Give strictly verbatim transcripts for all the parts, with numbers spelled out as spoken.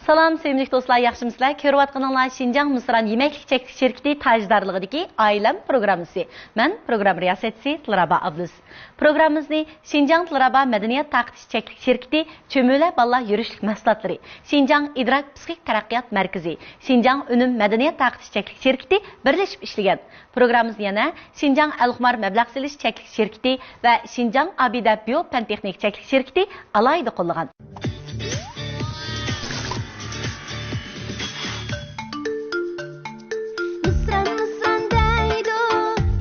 سالام، سۆيۈملۈك دوستلار، ياخشىمۇسىلەر؟ كۆرۈۋاتقىنىڭلار شىنجاڭ مىسران يېمەكلىك چەكلىك شىركىتى تاجدارلىقىدىكى ئائىلەم پروگراممىسى. مەن پروگرامما رىياسەتچىسى دىلرەبا ئابلىز. پروگراممىمىزنى شىنجاڭ دىلرەبا مەدەنىيەت تارقىتىش چەكلىك شىركىتى، چۆمۈلە بالىلار يۈرۈشلۈك مەھسۇلاتلىرى، شىنجاڭ ئىدراك پسىخىك تەرەققىيات مەركىزى، شىنجاڭ ئۈنۈم مەدەنىيەت تارقىتىش چەكلىك شىركىتى بىرلىشىپ ئىشلىگەن. پروگراممىمىزنى يەنە شىنجاڭ ئەلخۇمار مەبلەغ سېلىش چەكلىك شىركىتى ۋە شىنجاڭ ئابىدە بىيو پەن تېخنىك چەكلىك شىركىتى ئالاھىدە قوللىغان. مىسران، مىسران دەيدۇ،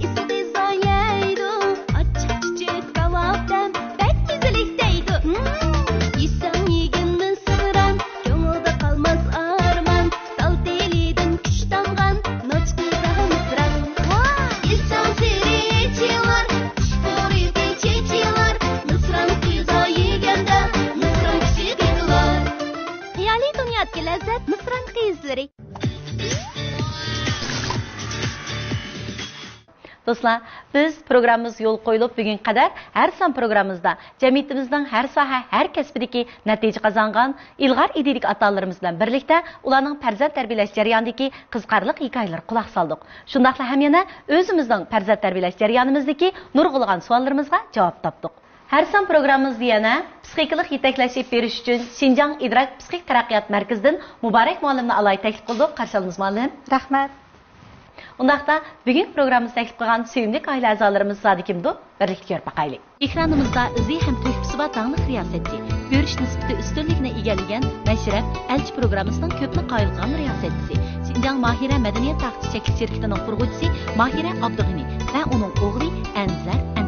ئىسسىق تېزا يەيدۇ، ئاچچىق چۈچۈك كاۋاپتىن بەك مەززىلىك دەيدۇ. مم، يېسەڭ يېگىن مىسران، كۆڭۈلدە قالماس ئارمان، تال تېلىدىن كۈچ تامغان، نوچقىدا مىسران. ۋاي! يېسەڭ سېرى چېچىلار، ئىشقورۇيدى چېچىلار، مىسران تېزا يېگەندە، مىسران كۈچى قېتىلار. خىيالىي دۇنيادىكى لەززەت مىسران قىيىزلىرى. دوستلار، بىز پروگراممىمىز يولغا قويۇلۇپ، بۈگۈنگە قەدەر ھەر سان پروگراممىمىزدا جەمئىيىتىمىزنىڭ ھەر ساھە، ھەر كەسپىدىكى نەتىجە قازانغان ئىلغار ئىدىيىدىكى ئاتا-ئانىلىرىمىز بىلەن بىرلىكتە ئۇلارنىڭ پەرزەنت تەربىيەلەش جەريانىدىكى قىزىقارلىق ھېكايىلىرىگە قۇلاق سالدۇق. شۇنداقلا ھەم يەنە ئۆزىمىزنىڭ پەرزەنت تەربىيەلەش جەريانىمىزدىكى نۇرغۇنلىغان سوئاللىرىمىزغا جاۋاب تاپتۇق. ھەر سان پروگراممىمىزدا يەنە پسىخىكىلىق يېتەكلەش ئېلىپ بېرىش ئۈچۈن شىنجاڭ ئىدراك پسىخىك تەرەققىيات مەركىزىدىن مۇبارەك مۇئەللىمنى ئالاھىدە تەكلىپ قىلدۇق. قارشى ئالىمىز مۇئەللىم. رەھمەت. ئۇنداقتا بۈگۈنكى پروگراممىمىزنى تەكلىپ قىلغان سۆيۈملۈك ئائىلە ئەزالىرىمىز زادى كىمدۇ؟ بىرلىكتە كۆرۈپ باقايلى. ئېكرانىمىزدا ئىزى ھەم تۆھپىسى بار داڭلىق رىياسەتچى، كۆرۈش نىسبىتى ئۈستۈنلۈكنى ئىگىلىگەن مەشرەپ ئەلچى پروگراممىسىنىڭ كۆپنى قايىل قىلغان رىياسەتچىسى، شىنجاڭ ماھىرە مەدەنىيەت تارقىتىش چەكلىك شىركىتىنىڭ قۇرغۇچىسى ماھىرە ئابدۇغېنى ۋە ئۇنىڭ ئوغلى ئەنزەر ئەنۋەر.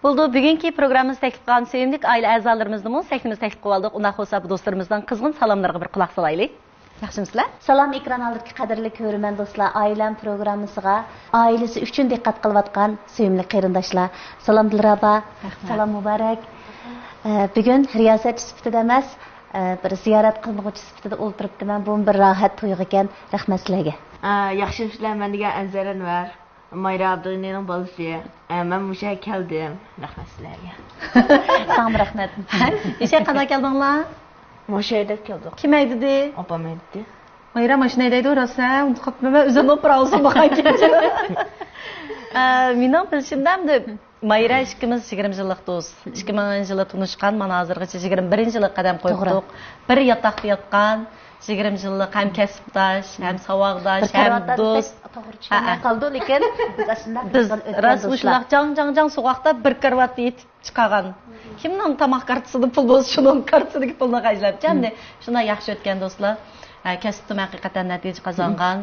بولدى، بۈگۈنكى پروگراممىمىزدا تەكلىپ قىلغان سۆيۈملۈك ئائىلە ئەزالىرىمىزنىمۇ سەھنىمىزگە تەكلىپ قىلىۋالدۇق. ئۇنداق بولسا، بۇ دوستلىرىمىزنىڭ قىزغىن سالاملىرىغا بىر قۇلاق سالايلى. ياخشىمۇسىلەر؟ سالام، ئېكران ئالدىدىكى قەدىرلىك كۆرۈرمەن دوستلار، ئائىلەم پروگراممىسىغا ئائىلىسى ئۈچۈن دىققەت قىلىۋاتقان سۆيۈملۈك قېرىنداشلار. سالام دىلرەبا. رەھمەت. سالام مۇبارەك. ئە، بۈگۈن رىياسەتچى سۈپىتىدە ئەمەس، ئە، بىر زىيارەت قىلمىغۇچى سۈپىتىدە ئولتۇرۇپتىمەن. بۇمۇ بىر راھەت تۇيغۇ ئىكەن. رەھمەت سىلەرگە. ئە، ياخشىمۇسىلەر؟ مەن دېگەن ئەنزەر ئەنۋەر. مايرا ئابدۇغېنىنىڭ بالىسى. ئە، مەن مۇشۇ يەرگە كەلدىم. رەھمەت سىلەرگە. ساڭىمۇ رەھمەت. نېچە قانداق كەلدىڭلار؟ مۇشۇ ھەيدەپ كەلدۇق. كىم ھەيدىدى؟ ئاپام ھەيدىدى. مايرا ماشىنا ھەيدەيدۇ، راست ھە؟ ئۇنتۇپ قاپتىمەن مەن، ئۆزۈمنىڭ پىراۋىسىنى باقاي كېچە. ئە، مېنىڭ بىلىشىمدە ئەمدى مايرا ئىككىمىز يىگىرمە يىللىق دوست. ئىككى مىڭىنچى يىلى تونۇشقان، مانا ھازىرغىچە يىگىرمە بىرىنچى يىلغا قەدەم توغرا. قويۇپتۇق. بىر ياتاقتا ياتقان، يىگىرمە يىللىق ھەم كەسىپداش، ھەم ساۋاقداش، بىر ھەم كارىۋاتتا دوست. دېسەك، توغرا چۈشەنمەي ھەئە. قالىدۇ، لېكىن بىز ئاشۇنداق بىز بىلىشكەن راست دوستلار. مۇشۇنداق جاڭ، جاڭ، جاڭ سوغۇقتا بىر كارىۋاتتا يېتىپ چىقارغان. كىمنىڭ تاماق كارتىسىدا پۇل بولسا، شۇنىڭ كارتىسىدىكى پۇلنى خەجلەپچە. ئەمدى شۇنداق ياخشى ئۆتكەن دوستلار. ھە، كەسىپتىمۇ ھەقىقەتەن نەتىجە قازانغان.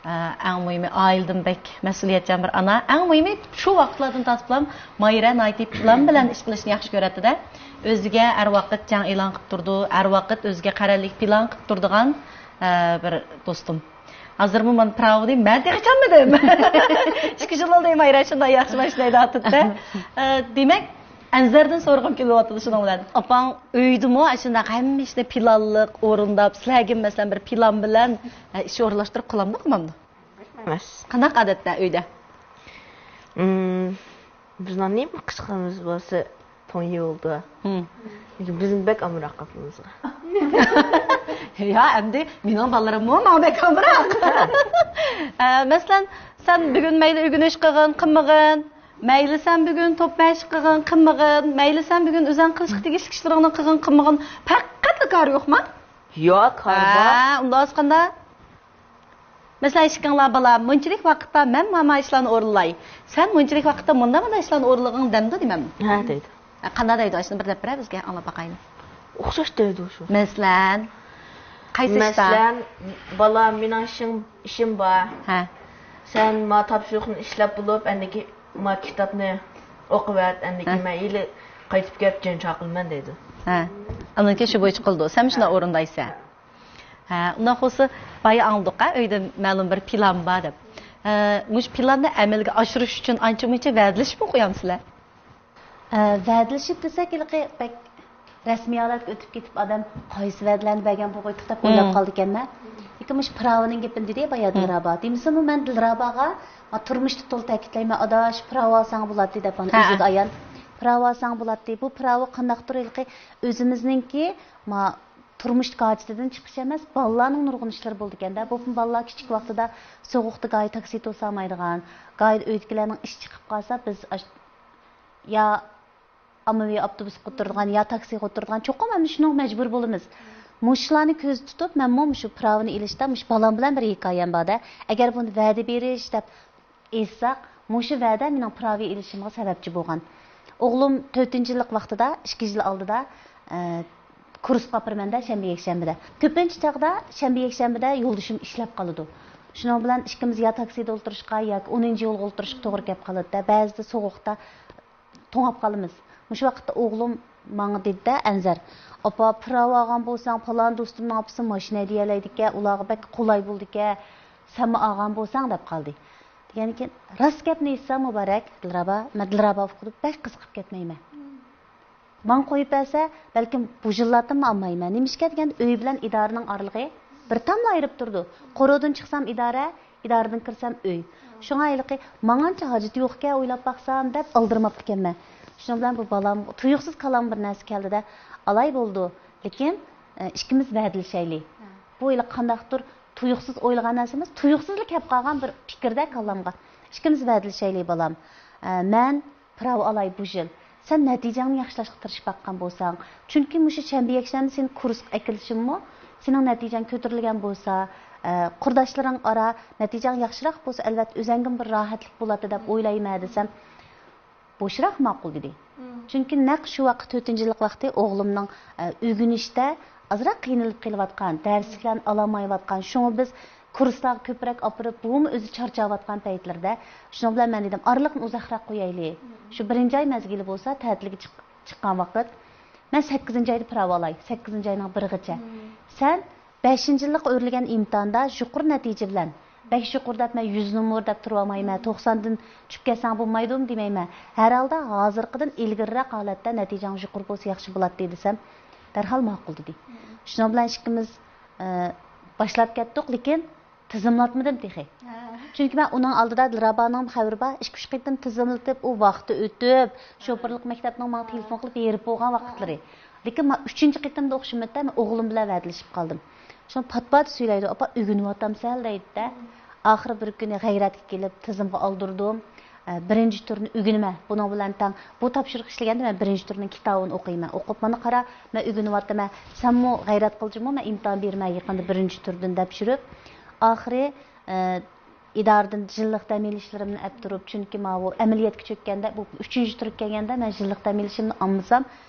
ئە، ئەڭ مۇھىمى، ئائىلىدىن بەك مەسئۇلىيەتچان بىر ئانا. ئەڭ مۇھىمى، شۇ ۋاقىتلاردىن تارتىپلا مايرا ناھايىتى پىلان بىلەن ئىش قىلىشنى ياخشى كۆرەتتى-دە. ئۆزىگە ھەر ۋاقىت جەڭ ئېلان قىلىپ تۇرىدۇ، ھەر ۋاقىت ئۆزىگە قەرەللىك پىلان قىلىپ تۇرىدىغان، ئە، بىر دوستۇم. ھازىرمۇ مانا پىراۋىنى مەن تېخى چالمىدىم. ئىككى يىل بولدى مايرا شۇنداق ياخشى ماشىنا ھەيدەۋاتىدۇ-دە. ئە، دېمەك، ئەنزەردىن سورىغۇم كېلىۋاتىدۇ شۇنىڭ بىلەن. ئاپاڭ ئۆيدىمۇ ئاشۇنداق ھەممە ئىشنى پىلانلىق ئورۇنداپ، سىلەرگىمۇ مەسىلەن بىر پىلان بىلەن، ئە، ئىش ئورۇنلاشتۇرۇپ قىلامدۇ، قىلمامدۇ؟ ئەمەس. قانداق ئادەتتە ئۆيدە؟ ئىم، بىزنىڭ نېمە قىلىشقىمىز بولسا توڭ يولدا. ھىم. لېكىن بىزنى بەك ئامراق قىلىمىزغا. يا، ئەمدى مېنىڭ بالىلىرىممۇ ماڭا بەك ئامراق. ئە، مەسىلەن، سەن بۈگۈن مەيلى ئۆگىنىش قىلغىن، قىلمىغىن، مەيلى سەن بۈگۈن توپ مەشىق قىلغىن، قىلمىغىن، مەيلى سەن بۈگۈن ئۆزۈڭ قىلىشقا تېگىشلىك ئىشلىرىڭنى قىلغىن، قىلمىغىن، پەقەتلا كارى يوقما؟ ياق، كار بار. ھە، ئۇنداق بولسا قانداق؟ مەسىلەن، ئىككىڭلار بالا مۇنچىلىك ۋاقىتتا مەن مانا ئىشلارنى ئورۇنلاي، سەن مۇنچىلىك ۋاقىتتا مۇنداق مۇنداق ئىشلارنى ئورۇنلىغىن دەمدۇ دېمەمدۇ؟ ھە، دەيدۇ. ھە، قانداق دەيدۇ؟ ئاشۇنى بىر دەپ بېرە بىزگە، ئاڭلاپ باقايلى. ئوخشاش دەيدۇ شۇ. مەسىلەن، قايسى ئىشتا؟ مەسىلەن، بالام، مېنىڭ ئىشىم، ئىشىم بار. ھە. سەن ما تاپشۇرۇقنى ئىشلەپ بولۇپ، ئەندىكى ما كىتابنى ئوقۇۋەت، ئەندىكى ھە. مەن ھېلى قايتىپ كېلىپ جېنى چاقىلىمەن دەيدۇ. ھە. ئاندىن كېيىن شۇ بويىچە قىلىدۇ. سەن شۇنداق ئورۇندايسەن. ھە، ئۇنداق بولسا، بايا ئاڭلىدۇق-ھە، ئۆيدە مەلۇم بىر پىلان بار دەپ. ھە، مۇشۇ پىلاننى ئەمەلگە ئاشۇرۇش ئۈچۈن ئانچە-مۇنچە ۋەدىلىشىپمۇ قويامسىلەر؟ ئە، ۋەدىلىشىپ دېسەك، ھېلىقى بەك رەسمىي ھالەتكە ئۆتۈپ كېتىپ، ئادەم قايسى ۋەدىلەرنى بەرگەن بولغۇيتتۇق دەپ ئويلاپ قالىدىكەنمەن. لېكىن مۇشۇ پىراۋىنىڭ گېپىنى دېدى بايا دىلرابا. دېمىسىمۇ مەن دىلراباغا، ما، تۇرمۇشتا تولا تەكىتلەيمەن، ئادا، شۇ پىراۋا ئالساڭ بولاتتى دەپ، مانا ھە. ئۆزىگە ئايان. پىراۋا ئالساڭ بولاتتى. بۇ پىراۋا قانداقتۇر ھېلىقى ئۆزىمىزنىڭكى ما تۇرمۇشتىكى ھاجىتىدىن چىقىش ئەمەس، بالىلارنىڭ نۇرغۇن ئىشلىرى بولىدىكەن-دە. بولۇپمۇ بالىلار كىچىك ۋاقتىدا سوغۇقتا گاھى تاكسىدا ئولتۇرالمايدىغان، گاھى ئۆيدىكىلەرنىڭ ئىشى چىقىپ قالسا، بىز ئاش-، يا ئاممىۋى ئاپتوبۇسقا ئولتۇرىدىغان يا تاكسىغا ئولتۇرىدىغان، چوقۇم ئەمدى شۇنىڭغا مەجبۇر بولىمىز. مۇشۇلارنى كۆزدە تۇتۇپ، مەنمۇ مۇشۇ پىراۋىنى ئېلىشتا، مۇشۇ بالام بىلەن بىر ھېكايەم بار-دە. ئەگەر بۇنى ۋەدە بېرىش دەپ ئېيتساق، مۇشۇ ۋەدە مېنىڭ پىراۋا ئېلىشىمغا سەۋەبچى بولغان. ئوغلۇم تۆتىنچى يىللىق ۋاقتىدا، ئىككى يىل ئالدىدا، ئە، كۇرسقا ئاپىرىمەن-دە، شەنبە، يەكشەنبىدە. كۆپىنچە چاغدا شەنبە، يەكشەنبىدە يولدىشىم ئىشلەپ قالىدۇ. شۇنىڭ بىلەن ئىككىمىز يا تاكسىدا ئولتۇرۇشقا ياكى ئونىنچى يولغا ئولتۇرۇشقا توغرا كەپ قالىدۇ-دە. بەزىدە سوغۇقتا توڭاپ قالىمىز. مۇشۇ ۋاقىتتا ئوغلۇم ماڭا دېدى-دە، ئەنزەر، ئاپا، پىراۋا ئالغان بولساڭ، پالان دوستۇمنىڭ ئاپىسى ماشىنا ھەدىيەلەيدىكەن، ئۇلارغا بەك قولاي بولىدىكەن، سەنمۇ ئالغان بولساڭ، دەپ قالدى. دېگەندىن كېيىن، راست گەپنى ئېيتسا، مۇبارەك، دىلرەبا، مەن دىلرەبا ئۇكا دەپ بەك قىزىقىپ كەتمەيمەن. ماڭا قويۇپ بەرسە، بەلكىم بۇ يىللاردىنمۇ ئالمايمەن. نېمىشقا دېگەندە، ئۆي بىلەن ئىدارىنىڭ ئارىلىقى بىر تاملا ئايرىپ تۇرىدۇ. قورۇدىن چىقسام ئىدارە، ئىدارىدىن كىرسەم ئۆي. شۇڭا ھېلىقى ماڭا ئانچە ھاجىتى يوقكەن ئويلاپ باقسام دەپ ئالدىرىماپتىكەنمەن. شۇنىڭ بىلەن بۇ بالام تۇيۇقسىز كاللامغا بىر نەرسە كەلدى-دە، ئالاي بولىدۇ، لېكىن، ئە، ئىككىمىز ۋەدىلىشەيلى. بۇ ھېلىقى قانداقتۇر تۇيۇقسىز ئويلىغان نەرسە ئەمەس، تۇيۇقسىزلا كەپ قالغان بىر پىكىردە كاللامغا. ئىككىمىز ۋەدىلىشەيلى بالام. ئە، مەن پىراۋا ئالاي بۇ يىل. سەن نەتىجەڭنى ياخشىلاشقا تىرىشىپ باققان بولساڭ، چۈنكى مۇشۇ شەنبە، يەكشەنبە سېنى كۇرسقا ئەكېلىشىممۇ، سېنىڭ نەتىجەڭ كۆتۈرۈلگەن بولسا، ئە، قۇرداشلىرىڭ ئارا نەتىجەڭ ياخشىراق بولسا، ئەلۋەتتە ئۆزەڭگىمۇ بىر راھەتلىك بولاتتى دەپ ئويلايمەن دېسەم، بوشراق ماقۇل دېدى. چۈنكى نەق شۇ ۋاقىت تۆتىنچى يىللىق ۋاقتى ئوغلۇمنىڭ، ئە، ئۆگىنىشتە ئازراق قىينىلىپ قېلىۋاتقان، دەرسلىكلەرنى ئالالمايۋاتقان، شۇڭا بىز كۇرسلارغا كۆپرەك ئاپىرىپ، بۇمۇ ئۆزى چارچاۋاتقان پەيتلىرىدە. شۇنىڭ بىلەن مەن دېدىم، ئارىلىقنى ئۇزاقراق قويايلى. شۇ بىرىنچى ئاي مەزگىلى بولسا، تەتىلگە چىق-، چىققان ۋاقىت. مەن سەككىزىنچى ئايدا پىراۋا ئالاي، سەككىزىنچى ئاينىڭ بىرىغىچە. سەن بەشىنچى يىللىققا ئۆرلىگەن ئىمتىھاندا يۇقىرى نەتىجە بىلەن، بەك يۇقىرى دەپ مەن يۈز نومۇر دەپ تۇرۇۋالمايمەن، توقساندىن چۈشۈپ كەتسەڭ بولمايدۇمۇ دېمەيمەن. ھەر ھالدا ھازىرقىدىن ئىلگىرىرەك ھالەتتە نەتىجەڭ يۇقىرى بولسا ياخشى بولاتتى دېسەم، دەرھال ماقۇل دېدى. شۇنىڭ بىلەن ئىككىمىز، ئە، باشلاپ كەتتۇق، لېكىن تىزىملاتمىدىم تېخى. چۈنكى مەن ئۇنىڭ ئالدىدا دىلرەبانىڭ خەۋىرى بار، ئىككى، ئۈچ قېتىم تىزىملىتىپ، ئۇ ۋاقتى ئۆتۈپ، شوپۇرلۇق مەكتەپنىڭ ماڭا تېلېفون قىلىپ بېرىپ بولغان ۋاقىتلىرى. لېكىن مانا ئۈچىنچى قېتىمدا ئوخشىمىدى، مەن ئوغلۇم بىلەن ۋەدىلىشىپ قالدىم. شۇڭا پات-پات سۆيلەيدۇ، «ئاپا، ئۆگىنىۋاتامسەن؟» دەيدۇ-دە. ئاخىرى بىر كۈنى غەيرەتكە كېلىپ، تىزىمغا ئالدۇردۇم. ئە، بىرىنچى تۈرنى ئۆگىنىمەن. بۇنىڭ بىلەن تەڭ بۇ تاپشۇرۇق ئىشلىگەندە مەن بىرىنچى تۈرنىڭ كىتابىنى ئوقۇيمەن. ئوقۇپ، «مانا قارا، مەن ئۆگىنىۋاتىمەن. سەنمۇ غەيرەت قىلجىمۇ، مەن ئىمتىھان بېرىمەن يېقىندا بىرىنچى تۈردىن» دەپ يۈرۈپ، ئاخىرى، ئە، ئىدارىدىن يىللىق دەم ئېلىشلىرىمنى ئەپ تۇرۇپ، چۈنكى ماۋۇ ئەمەلىيەتكە چۆككەندە، بۇ ئۈچىنچى تۈرگە كەلگەندە مەن يىللىق دەم ئېلىشىمنى ئالمىسام،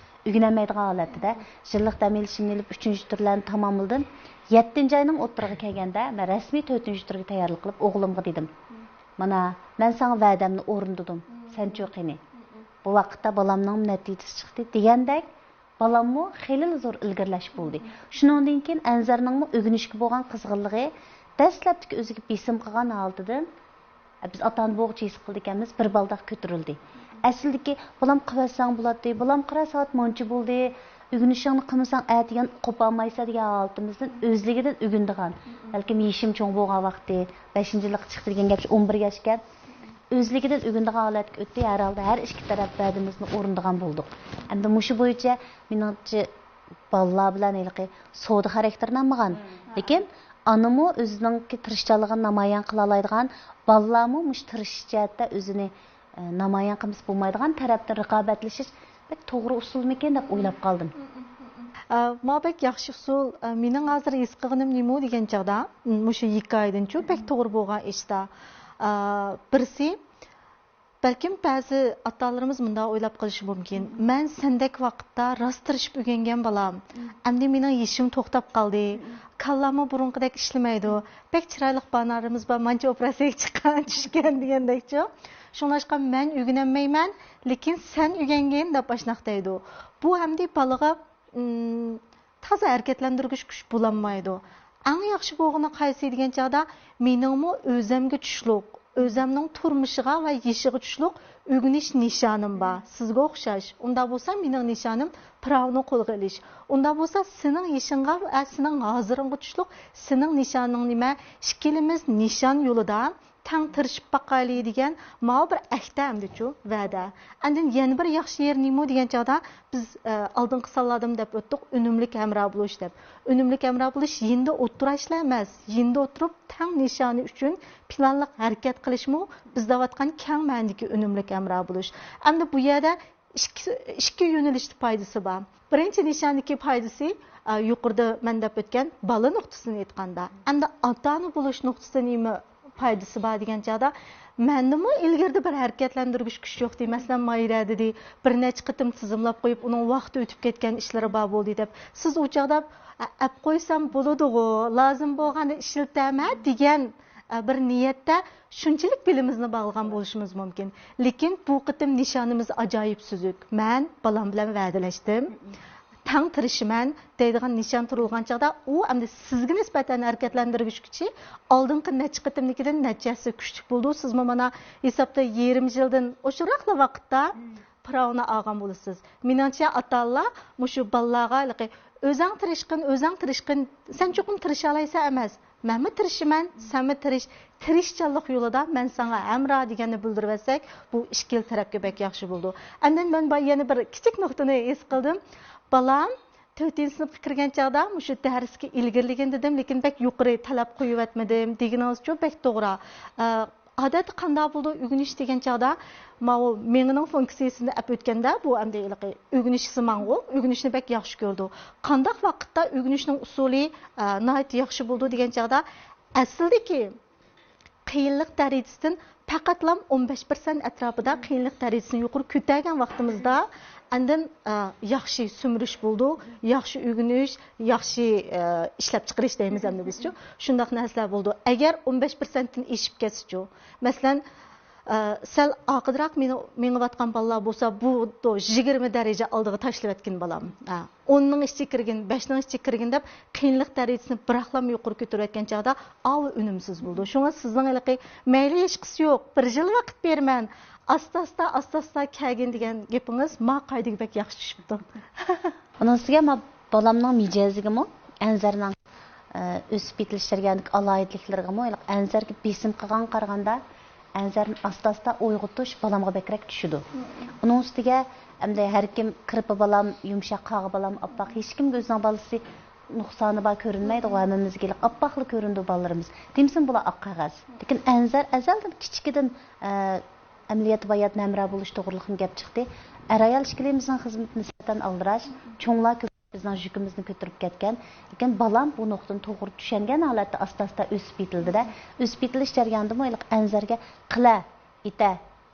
ئۆگىنەلمەيدىغان ھالەتتە. يىللىق دەم ئېلىشىمنى ئېلىپ، ئۈچىنچى تۈرلەرنى تاماملىدىم. يەتتىنچى ئاينىڭ ئوتتۇرىغا كەلگەندە، مەن رەسمىي تۆتىنچى تۈرگە تەييارلىق قىلىپ، ئوغلۇمغا دېدىم، «مانا، مەن ساڭا ۋەدەمنى ئورۇندىدىم، سەنچۇ قېنى؟» بۇ ۋاقىتتا بالامنىڭ نەتىجىسى چىقتى دېگەندەك، بالاممۇ خېلىلا زور ئىلگىرىلەش بولدى. شۇنىڭدىن كېيىن ئەنزەرنىڭمۇ ئۆگىنىشكە بولغان قىزغىنلىقى دەسلەپتىكى ئۆزىگە بېسىم قىلغان ھالىتىدىن، بىز ئاتا-ئانا بولغۇچە ھېس قىلىدىكەنمىز، بىر بالداق كۆتۈرۈلدى. ئەسلىدىكى، «بالام، قىلىۋەتسەڭ بولاتتى، بالام، قارا، سائەت مانچە بولدى، ئۆگىنىشىڭنى قىلمىساڭ، ئەتىگەن قوپالمايسەن» دېگەن ھالىتىمىزدىن ئۆزلۈكىدىن ئۆگىنىدىغان، بەلكىم يېشىم چوڭ بولغان ۋاقتى، بەشىنچى يىللىققا چىقتى دېگەن گەپ، ئون بىر ياشكەن. ئۆزلۈكىدىن ئۆگىنىدىغان ھالەتكە ئۆتتى. ھەر ھالدا ھەر ئىككى تەرەپ ۋەدىمىزنى ئورۇندىغان بولدۇق. ئەمدى مۇشۇ بويىچە مېنىڭچە بالىلار بىلەن ھېلىقى سودا خاراكتېرىنى ئالمىغان. لېكىن ئانىمۇ ئۆزىنىڭكى تىرىشچانلىقىنى نامايان قىلالايدىغان، بالىلارمۇ مۇشۇ تىرىشىش جەھەتتە ئۆزىنى، ئە، نامايان قىلمىسا بولمايدىغان تەرەپتىن رىقابەتلىشىش بەك توغرا ئۇسۇلمىكىن دەپ ئويلاپ قالدىم. ئە، ما بەك ياخشى ئۇسۇل. ئە، مېنىڭ ھازىر ھېس قىلغىنىم نېمە دېگەن چاغدا، مۇشۇ ھېكايىدىنچۇ بەك توغرا بولغان ئىشتا. ئە، بىرسى، بەلكىم بەزى ئاتا-ئانىلىرىمىز مۇنداق ئويلاپ قېلىشى مۇمكىن، مەن سەندەك ۋاقىتتا راست تىرىشىپ ئۆگەنگەن بالام، ئەمدى مېنىڭ يېشىم توختاپ قالدى، كاللاممۇ بۇرۇنقىدەك ئىشلىمەيدۇ، بەك چىرايلىق بانالىرىمىز بار، مانچە ئوپېراتسىيەگە چىققان، چۈشكەن دېگەندەكچۇ. شۇڭلاشقا مەن ئۆگىنەلمەيمەن، لېكىن سەن ئۆگەنگىن دەپ ئاشۇنداق دەيدۇ. بۇ ئەمدى بالىغا، ئىم، تازا ھەرىكەتلەندۈرگۈچ كۈچ بولالمايدۇ. ئەڭ ياخشى بولغىنى قايسى دېگەن چاغدا، مېنىڭمۇ ئۆزەمگە چۈشلۈك، ئۆزەمنىڭ تۇرمۇشىغا ۋە يېشىغا چۈشلۈك ئۆگىنىش نىشانىم بار. سىزگە ئوخشاش. ئۇنداق بولسا مېنىڭ نىشانىم پىراۋىنى قولغا ئېلىش. ئۇنداق بولسا سېنىڭ يېشىڭغا ۋە سېنىڭ ھازىرىڭغا چۈشلۈك سېنىڭ نىشانىڭ نېمە؟ ئىككىلىمىز نىشان يولىدا تەڭ تىرىشىپ باقايلى دېگەن ماۋۇ بىر ئەھدە ئەمدىچۇ، ۋەدە. ئاندىن يەنە بىر ياخشى يېرى نېمە دېگەن چاغدا، بىز، ئە، ئالدىنقى سانلاردىمۇ دەپ ئۆتتۇق، ئۈنۈملۈك ھەمراھ بولۇش دەپ. ئۈنۈملۈك ھەمراھ بولۇش يېنىدا ئولتۇراشلا ئەمەس، يېنىدا ئولتۇرۇپ تەڭ نىشانى ئۈچۈن پىلانلىق ھەرىكەت قىلىشمۇ بىز دەۋاتقان كەڭ مەنىدىكى ئۈنۈملۈك ھەمراھ بولۇش. ئەمدى بۇ يەردە ئىككى، ئىككى يۆنىلىشتە پايدىسى بار. بىرىنچى نىشاندىكى پايدىسى، ئا، يۇقىرىدا مەن دەپ ئۆتكەن بالا نۇقتىسىدىن ئېيتقاندا. ئەمدى ئاتا-ئانا بولۇش نۇقتىسىدىن نېمە پايدىسى بار دېگەن چاغدا، مەندىمۇ ئىلگىرىدە بىر ھەرىكەتلەندۈرگۈچ كۈچ يوق دېدى. مەسىلەن، ماھىرە دېدى، بىر نەچچە قېتىم تىزىملاپ قويۇپ، ئۇنىڭ ۋاقتى ئۆتۈپ كەتكەن ئىشلىرى بار بولدى دەپ. سىز ئۇ چاغدا، «ئە، ئەپ قويسام بولىدىغۇ، لازىم بولغاندا ئىشلىتەمەن» دېگەن، ئە، بىر نىيەتتە شۇنچىلىك بېلىمىزنى باغلىغان بولۇشىمىز مۇمكىن. لېكىن بۇ قېتىم نىشانىمىز ئاجايىپ سۈزۈك. مەن بالام بىلەن ۋەدىلەشتىم. تەڭ تىرىشىمەن دەيدىغان نىشان تۇرۇلغان چاغدا، ئۇ ئەمدى سىزگە نىسبەتەن ھەرىكەتلەندۈرگۈچ كۈچى ئالدىنقى نەچچە قېتىمدىكىدىن نەچچە ھەسسە كۈچلۈك بولىدۇ. سىزمۇ مانا ھېسابتا يېرىم يىلدىن ئوشۇقراقلا ۋاقىتتا پىراۋىنى ئالغان بولىسىز. مېنىڭچە، ئاتا-ئانىلار مۇشۇ بالىلارغا ھېلىقى «ئۆزەڭ تىرىشقىن، ئۆزەڭ تىرىشقىن، سەن چوقۇم تىرىشالايسەن» ئەمەس، «مەنمۇ تىرىشىمەن، سەنمۇ تىرىش، تىرىشچانلىق يولىدا مەن ساڭا ھەمراھ» دېگەننى بىلدۈرۈۋەتسەك، بۇ ئىككىلا تەرەپكە بەك ياخشى بولىدۇ. ئاندىن مەن بار يەنە بىر كىچىك نۇقتىنى ھېس قىلدىم. بالام تۆتىنچى سىنىپقا كىرگەن چاغدا مۇشۇ دەرسكە ئىلگىرىلىگىن دېدىم، لېكىن بەك يۇقىرى تەلەپ قويۇۋەتمىدىم دېگىنىڭىزچۇ بەك توغرا. ئە، ئادەتتە قانداق بولىدۇ ئۆگىنىش دېگەن چاغدا، ماۋۇ مېڭىنىڭ فۇنكسىيىسىنى ئەپ ئۆتكەندە، بۇ ئەمدى ھېلىقى ئۆگىنىش سىمانغۇ، ئۆگىنىشنى بەك ياخشى كۆرىدۇ. قانداق ۋاقىتتا ئۆگىنىشنىڭ ئۇسۇلى، ئە، ناھايىتى ياخشى بولىدۇ دېگەن چاغدا، ئەسلىدىكى قىيىنلىق دەرىجىسىدىن پەقەتلا ئون بەش پىرسەنت ئەتراپىدا قىيىنلىق دەرىجىسىنى يۇقىرى كۆتەرگەن ۋاقتىمىزدا، ئاندىن، ئە، ياخشى سۈمۈرۈش بولىدۇ، ياخشى ئۆگىنىش، ياخشى، ئە، ئىشلەپچىقىرىش دەيمىز ئەمدى بىزچۇ. شۇنداق نەرسىلەر بولىدۇ. ئەگەر ئون بەش پىرسەنتتىن ئېشىپ كەتسىچۇ. مەسىلەن، ئە، سەل ئارقىدىراق مېڭىۋاتقان بالىلار بولسا، بۇ يىگىرمە دەرىجە ئالدىغا تاشلىۋەتكىن بالام. ئە، ئوننىڭ ئىچىگە كىرگىن، بەشنىڭ ئىچىگە كىرگىن دەپ، قىيىنلىق دەرىجىسىنى بىراقلام يۇقىرى كۆتۈرۈۋەتكەن چاغدا ئاۋۇ ئۈنۈمسىز بولىدۇ. شۇڭا سىزنىڭ ھېلىقى «مەيلى، ھېچقىسى يوق، بىر يىل ۋاقىت بېرىمەن، ئاستا-ئاستا، ئاستا-ئاستا كەلگىن» دېگەن گېپىڭىز ما قائىدىگە بەك ياخشى چۈشۈپتۇ. ئۇنىڭ ئۈستىگە ما بالامنىڭ مىجەزىگىمۇ، ئەنزەرنىڭ، ئە، ئۆسۈپ يېتىلىش جەريانىدىكى ئالاھىدىلىكلىرىگىمۇ، ھېلىقى ئەنزەرگە بېسىم قىلغانغا قارىغاندا، ئەنزەرنى ئاستا-ئاستا ئويغىتىش بالامغا بەكرەك چۈشىدۇ. ئۇنىڭ ئۈستىگە ئەمدى ھەر كىم كىرپە بالام، يۇمشاق قاغا بالام، ئاپئاق، ھېچكىمگە ئۆزىنىڭ بالىسى نۇقسانى بار كۆرۈنمەيدىغۇ، ھەممىمىزگە ھېلىقى ئاپئاقلا كۆرۈنىدۇ بالىلىرىمىز. دېمىسىمۇ بۇلار ئاق قەغەز. لېكىن ئەنزەر ئەزەلدىن كىچىكىدىن، ئە، ئەمەلىيەتتە باياتىن ھەمراھ بولۇش توغرىلىقمۇ گەپ چىقتى. ئەر-ئايال ئىككىلىمىزنىڭ خىزمىتى نىسبەتەن ئالدىراش، چوڭلار كۆپ بىزنىڭ يۈكىمىزنى كۆتۈرۈپ كەتكەن. لېكىن بالام بۇ نۇقتىنى توغرا چۈشەنگەن ھالەتتە ئاستا-ئاستا ئۆسۈپ يېتىلدى-دە. ئۆسۈپ يېتىلىش جەريانىدىمۇ ھېلىقى ئەنزەرگە «قىلە، ئېتە،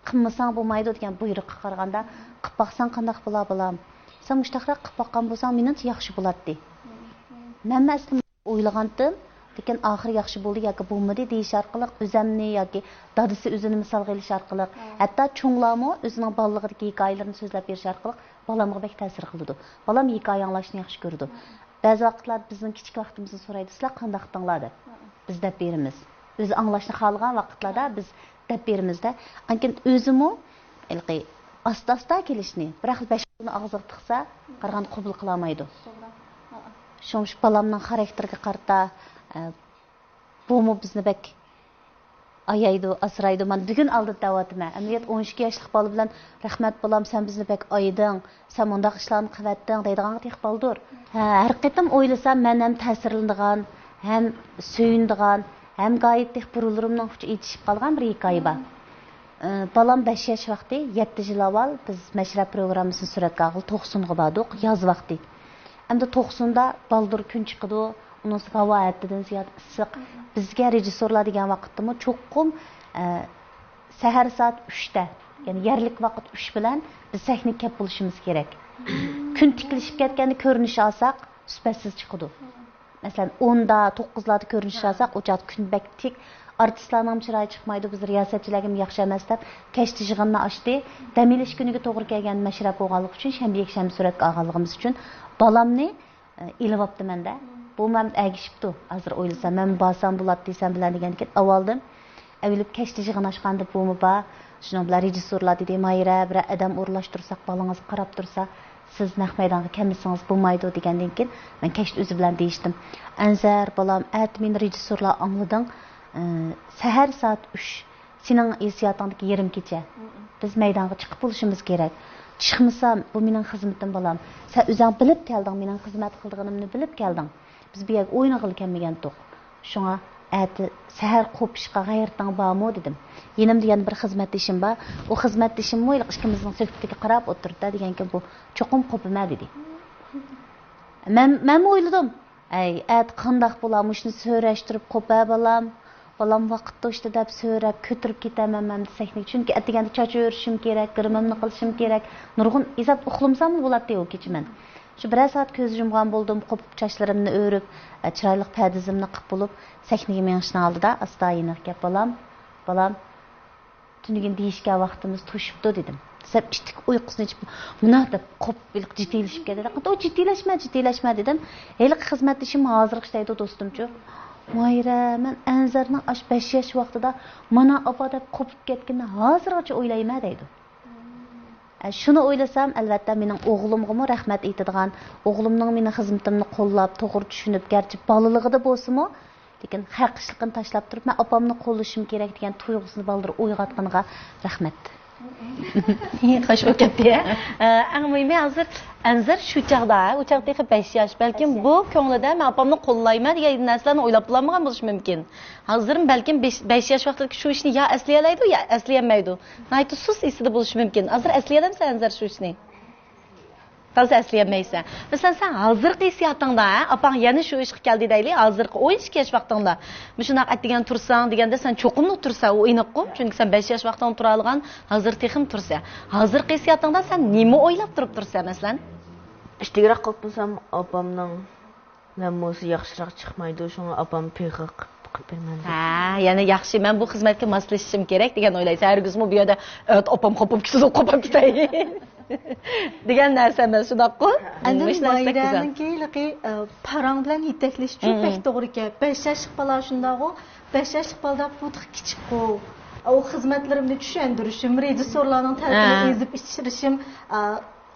قىلمىساڭ بولمايدۇ» دېگەن بۇيرۇققا قارىغاندا، «قىلىپ باقساڭ قانداق بولا، بالام؟ سەن مۇشتاقراق قىلىپ باققان بولساڭ، مېنىڭچە ياخشى بولاتتى.» مەنمۇ ئەسلى ئويلىغانتىم، لېكىن ئاخىرى ياخشى بولدى ياكى بولمىدى دېيىش ئارقىلىق ئۆزەمنى ياكى دادىسى ئۆزىنى مىسالغا ئېلىش ئارقىلىق، ھەتتا چوڭلارمۇ ئۆزىنىڭ بالىلىقىدىكى ھېكايىلىرىنى سۆزلەپ بېرىش ئارقىلىق بالامغا بەك تەسىر قىلىدۇ. بالام ھېكايە ئاڭلاشنى ياخشى كۆرىدۇ. بەزى ۋاقىتلاردا بىزنىڭ كىچىك ۋاقتىمىزنى سورايدۇ، «سىلەر قانداق ئىدىڭلار؟» دەپ. بىز دەپ بېرىمىز. ئۆزى ئاڭلاشنى خالىغان ۋاقىتلاردا بىز دەپ بېرىمىز-دە. ئاندىن ئۆزىمۇ ھېلىقى ئاستا-ئاستا كېلىشنى، بىراق بەش قولنى ئاغزىغا تىقسا، قارىغاندا قوبۇل قىلالمايدۇ. شۇڭا شۇ بالامنىڭ خاراكتېرىگە قارىتا، ئە، بۇمۇ بىزنى بەك ئايايدۇ، ئاسرايدۇ. مانا بۈگۈن ئالدىدا دەۋاتىمەن. ئەمەلىيەت ئون ئىككى ياشلىق بالا بىلەن، «رەھمەت بالام، سەن بىزنى بەك ئايىدىڭ، سەن مۇنداق ئىشلارنى قىلىۋەتتىڭ» دەيدىغانغا تېخى بالدۇر. ھە، ھەر قېتىم ئويلىسام، مەن ھەم تەسىرلىنىدىغان، ھەم سۆيۈنىدىغان، ھەم غايەت تېخى بۇرۇنلىرىمنىڭ ئۇچى ئېچىشىپ قالغان بىر ھېكايە بار. ئى، بالام بەش ياش ۋاقتى، يەتتە يىل ئاۋۋال بىز مەشرەپ پروگراممىسىنى سۈرەتكە ئالغىلى توقسۇنغا باردۇق، ياز ۋاقتى. ئەمدى توقسۇندا بالدۇر كۈن چىقىدۇ، ئۇنىڭ ئۈستىگە ھاۋا ھەددىدىن زىيادە ئىسسىق. بىزگە رېژىسسورلار دېگەن ۋاقىتتىمۇ چوقۇم، ئە، سەھەر سائەت ئۈچتە، يەنى يەرلىك ۋاقىت ئۈچ بىلەن بىز سەھنىگە كەپ بولۇشىمىز كېرەك. كۈن تىكلىشىپ كەتكەندە كۆرۈنۈش ئالساق، سۈپەتسىز چىقىدۇ. مەسىلەن، ئوندا، توققۇزلاردا كۆرۈنۈش ئالساق، ئۇ چاغدا كۈن بەك تىك، ئارتىسلارنىڭمۇ چىرايى چىقمايدۇ، بىز رىياسەتچىلەرگىمۇ ياخشى ئەمەس دەپ، كەچتە يىغىننى ئاچتى. دەم ئېلىش كۈنىگە توغرا كەلگەن مەشرەپ بولغانلىقى ئۈچۈن، شەنبە، يەكشەنبە سۈرەتكە ئالغانلىقىمىز ئۈچۈن بالامنى ئېلىۋاپتىمەن-دە. بۇمۇ ئەگىشىپتۇ. ھازىر ئويلىسام، مەن بارسام بولاتتى سەن بىلەن دېگەندىكىن ئاۋالدىم. ئەۋېلىپ كەچتە يىغىن ئاچقاندا بۇمۇ بار. شۇنىڭ بىلەن رېژىسسورلار دېدى، «ماھىرە، بىرەر ئادەم ئورۇنلاشتۇرساق بالىڭىزغا قاراپ تۇرسا، سىز نەق مەيدانغا كەلمىسىڭىز بولمايدۇ» دېگەندىن كېيىن، مەن كەچتە ئۆزى بىلەن دېيىشتىم. «ئەنزەر، بالام، ئەتە مېنى رېژىسسورلار ئاڭلىدىڭ. ئە، سەھەر سائەت ئۈچ، سېنىڭ ھېسسىياتىڭدىكى يېرىم كېچە. بىز مەيدانغا چىقىپ بولۇشىمىز كېرەك. چىقمىسام، بۇ مېنىڭ خىزمىتىم، بالام. سەن ئۆزۈڭ بىلىپ كەلدىڭ، مېنىڭ خىزمەت قىلىدىغىنىمنى بىلىپ كەلدىڭ. بىز بۇ يەرگە ئوينىغىلى كەلمىگەنتۇق. شۇڭا ئەتە سەھەر قوپۇشقا غەيرىتىڭ بارمۇ؟ دېدىم. يېنىمدا يەنە بىر خىزمەتدىشىم بار. ئۇ خىزمەتدىشىممۇ ھېلىقى ئىككىمىزنىڭ سۆھبىتىگە قاراپ ئولتۇرۇپتۇ دېگەنكىن، بۇ چوقۇم قوپىمەن دېدى. مەن، مەنمۇ ئويلىدىم. ئەي، ئەتە قانداق بولا، مۇشۇنى سۆرەشتۈرۈپ قوپە، بالام. بالام ۋاقىت توشتى دەپ سۆرەپ، كۆتۈرۈپ كېتەمەن مەن سەھنىگە. چۈنكى ئەتىگەندە چاچ ئۆرۈشۈم كېرەك، گىرىمىمنى قىلىشىم كېرەك. نۇرغۇن ئىزات ئۇخلىمىساممۇ بولاتتى ئۇ كېچە مەن. شۇ بىرەر سائەت كۆز يۇمغان بولدۇم، قوپۇپ چاچلىرىمنى ئۆرۈپ، ئە، چىرايلىق پەردىزىمنى قىپ بولۇپ، سەھنىگە مېڭىشنىڭ ئالدىدا ئاستا يېنىغا كەپ، بالام، بالام، تۈنۈگۈن دېيىشكەن ۋاقتىمىز توشۇپتۇ دېدىم. دېسەم، ئىتتىك ئۇيقۇسىنى ئېچىپ، مۇنداق دەپ قوپۇپ ھېلىقى جىددىيلىشىپ كەتتى. ئۇ جىددىيلەشمە، جىددىيلەشمە دېدىم. ھېلىقى خىزمەتدىشىم ھازىرغىچە دەيدۇ، دوستۇمچۇ. ماھىرە، مەن ئەنزەرنىڭ ئاش بەش ياش ۋاقتىدا مانا ئاپا دەپ قوپۇپ كەتكىنىنى ھازىرغىچە ئويلايمەن دەيدۇ. ئە، شۇنى ئويلىسام، ئەلۋەتتە، مېنىڭ ئوغلۇمغىمۇ رەھمەت ئېيتىدىغان، ئوغلۇمنىڭ مېنىڭ خىزمىتىمنى قوللاپ، توغرا چۈشىنىپ، گەرچە بالىلىقىدا بولسىمۇ، لېكىن ھەق ئىشلىقىنى تاشلاپ تۇرۇپ، مەن ئاپامنى قوللىشىم كېرەك دېگەن تۇيغۇسىنى بالدۇر ئويغاتقىنىغا رەھمەت. خوش بولۇپ كەتتى. ئە، ئەڭ مۇھىمى، ھازىر ئەنزەر شۇ چاغدا، ئۇ چاغ تېخى بەش ياش، بەلكىم بۇ كۆڭلىدە مەن ئاپامنى قوللايمەن دېگەن نەرسىلەرنى ئويلاپ بولالمىغان بولۇشى مۇمكىن. ھازىرمۇ بەلكىم بەش، بەش ياش ۋاقتىدىكى شۇ ئىشنى يا ئەسلىيەلەيدۇ، يا ئەسلىيەلمەيدۇ. ناھايىتى سۇس ئېسىدە بولۇشى مۇمكىن. ھازىر ئەسلىيەلەمسەن ئەنزەر شۇ ئىشنى؟ تازا ئەسلىيەلمەيسەن. مەسىلەن، سەن ھازىرقى ھېسسىياتىڭدا، ھە، ئاپاڭ يەنە شۇ ئىشقا كەلدى دەيلى، ھازىرقى ئون ئىككى ياش ۋاقتىڭدا مۇشۇنداق ئەتىگەن تۇرساڭ دېگەندە، سەن چوقۇملا تۇرسەن، ئۇ ئېنىققۇ. چۈنكى سەن بەش ياش ۋاقتىڭدا تۇرالىغان، ھازىر تېخىمۇ تۇرسەن. ھازىرقى ھېسسىياتىڭدا سەن نېمە ئويلاپ تۇرۇپ تۇرسەن، مەسىلەن؟ ئىتتىكرەك قوپمىسام، ئاپامنىڭ مەن بولسا ياخشىراق چىقمايدۇ، شۇڭا ئاپام پىخىق قىلىپ بېرىمەن دەپ. ھە، يەنى ياخشى، مەن بۇ خىزمەتكە ماسلىشىشىم كېرەك دېگەن ئويلايسەن. ھەرگىزمۇ بۇ يەردە ئەتە ئاپام قوپۇپ كېتىدۇ، قوپۇپ كېتەي دېگەن نەرسە ئەمەس، شۇنداققۇ؟ ئاندىن مۇشۇ نەرسە بەك گۈزەل. ماھىرەنىڭكى ھېلىقى، ئە، پاراڭ بىلەن يېتەكلىشىچۇ، مم، بەك توغرا ئىكەن. بەش ياشلىق بالا شۇنداقغۇ، بەش ياشلىق بالا دەپ بۇ تېخى كىچىكقۇ. ئۇ خىزمەتلىرىمنى چۈشەندۈرۈشۈم، رېژىسسورلارنىڭ تەلىپىنى، ھە، ئېزىپ ئىچىرىشىم، ئە،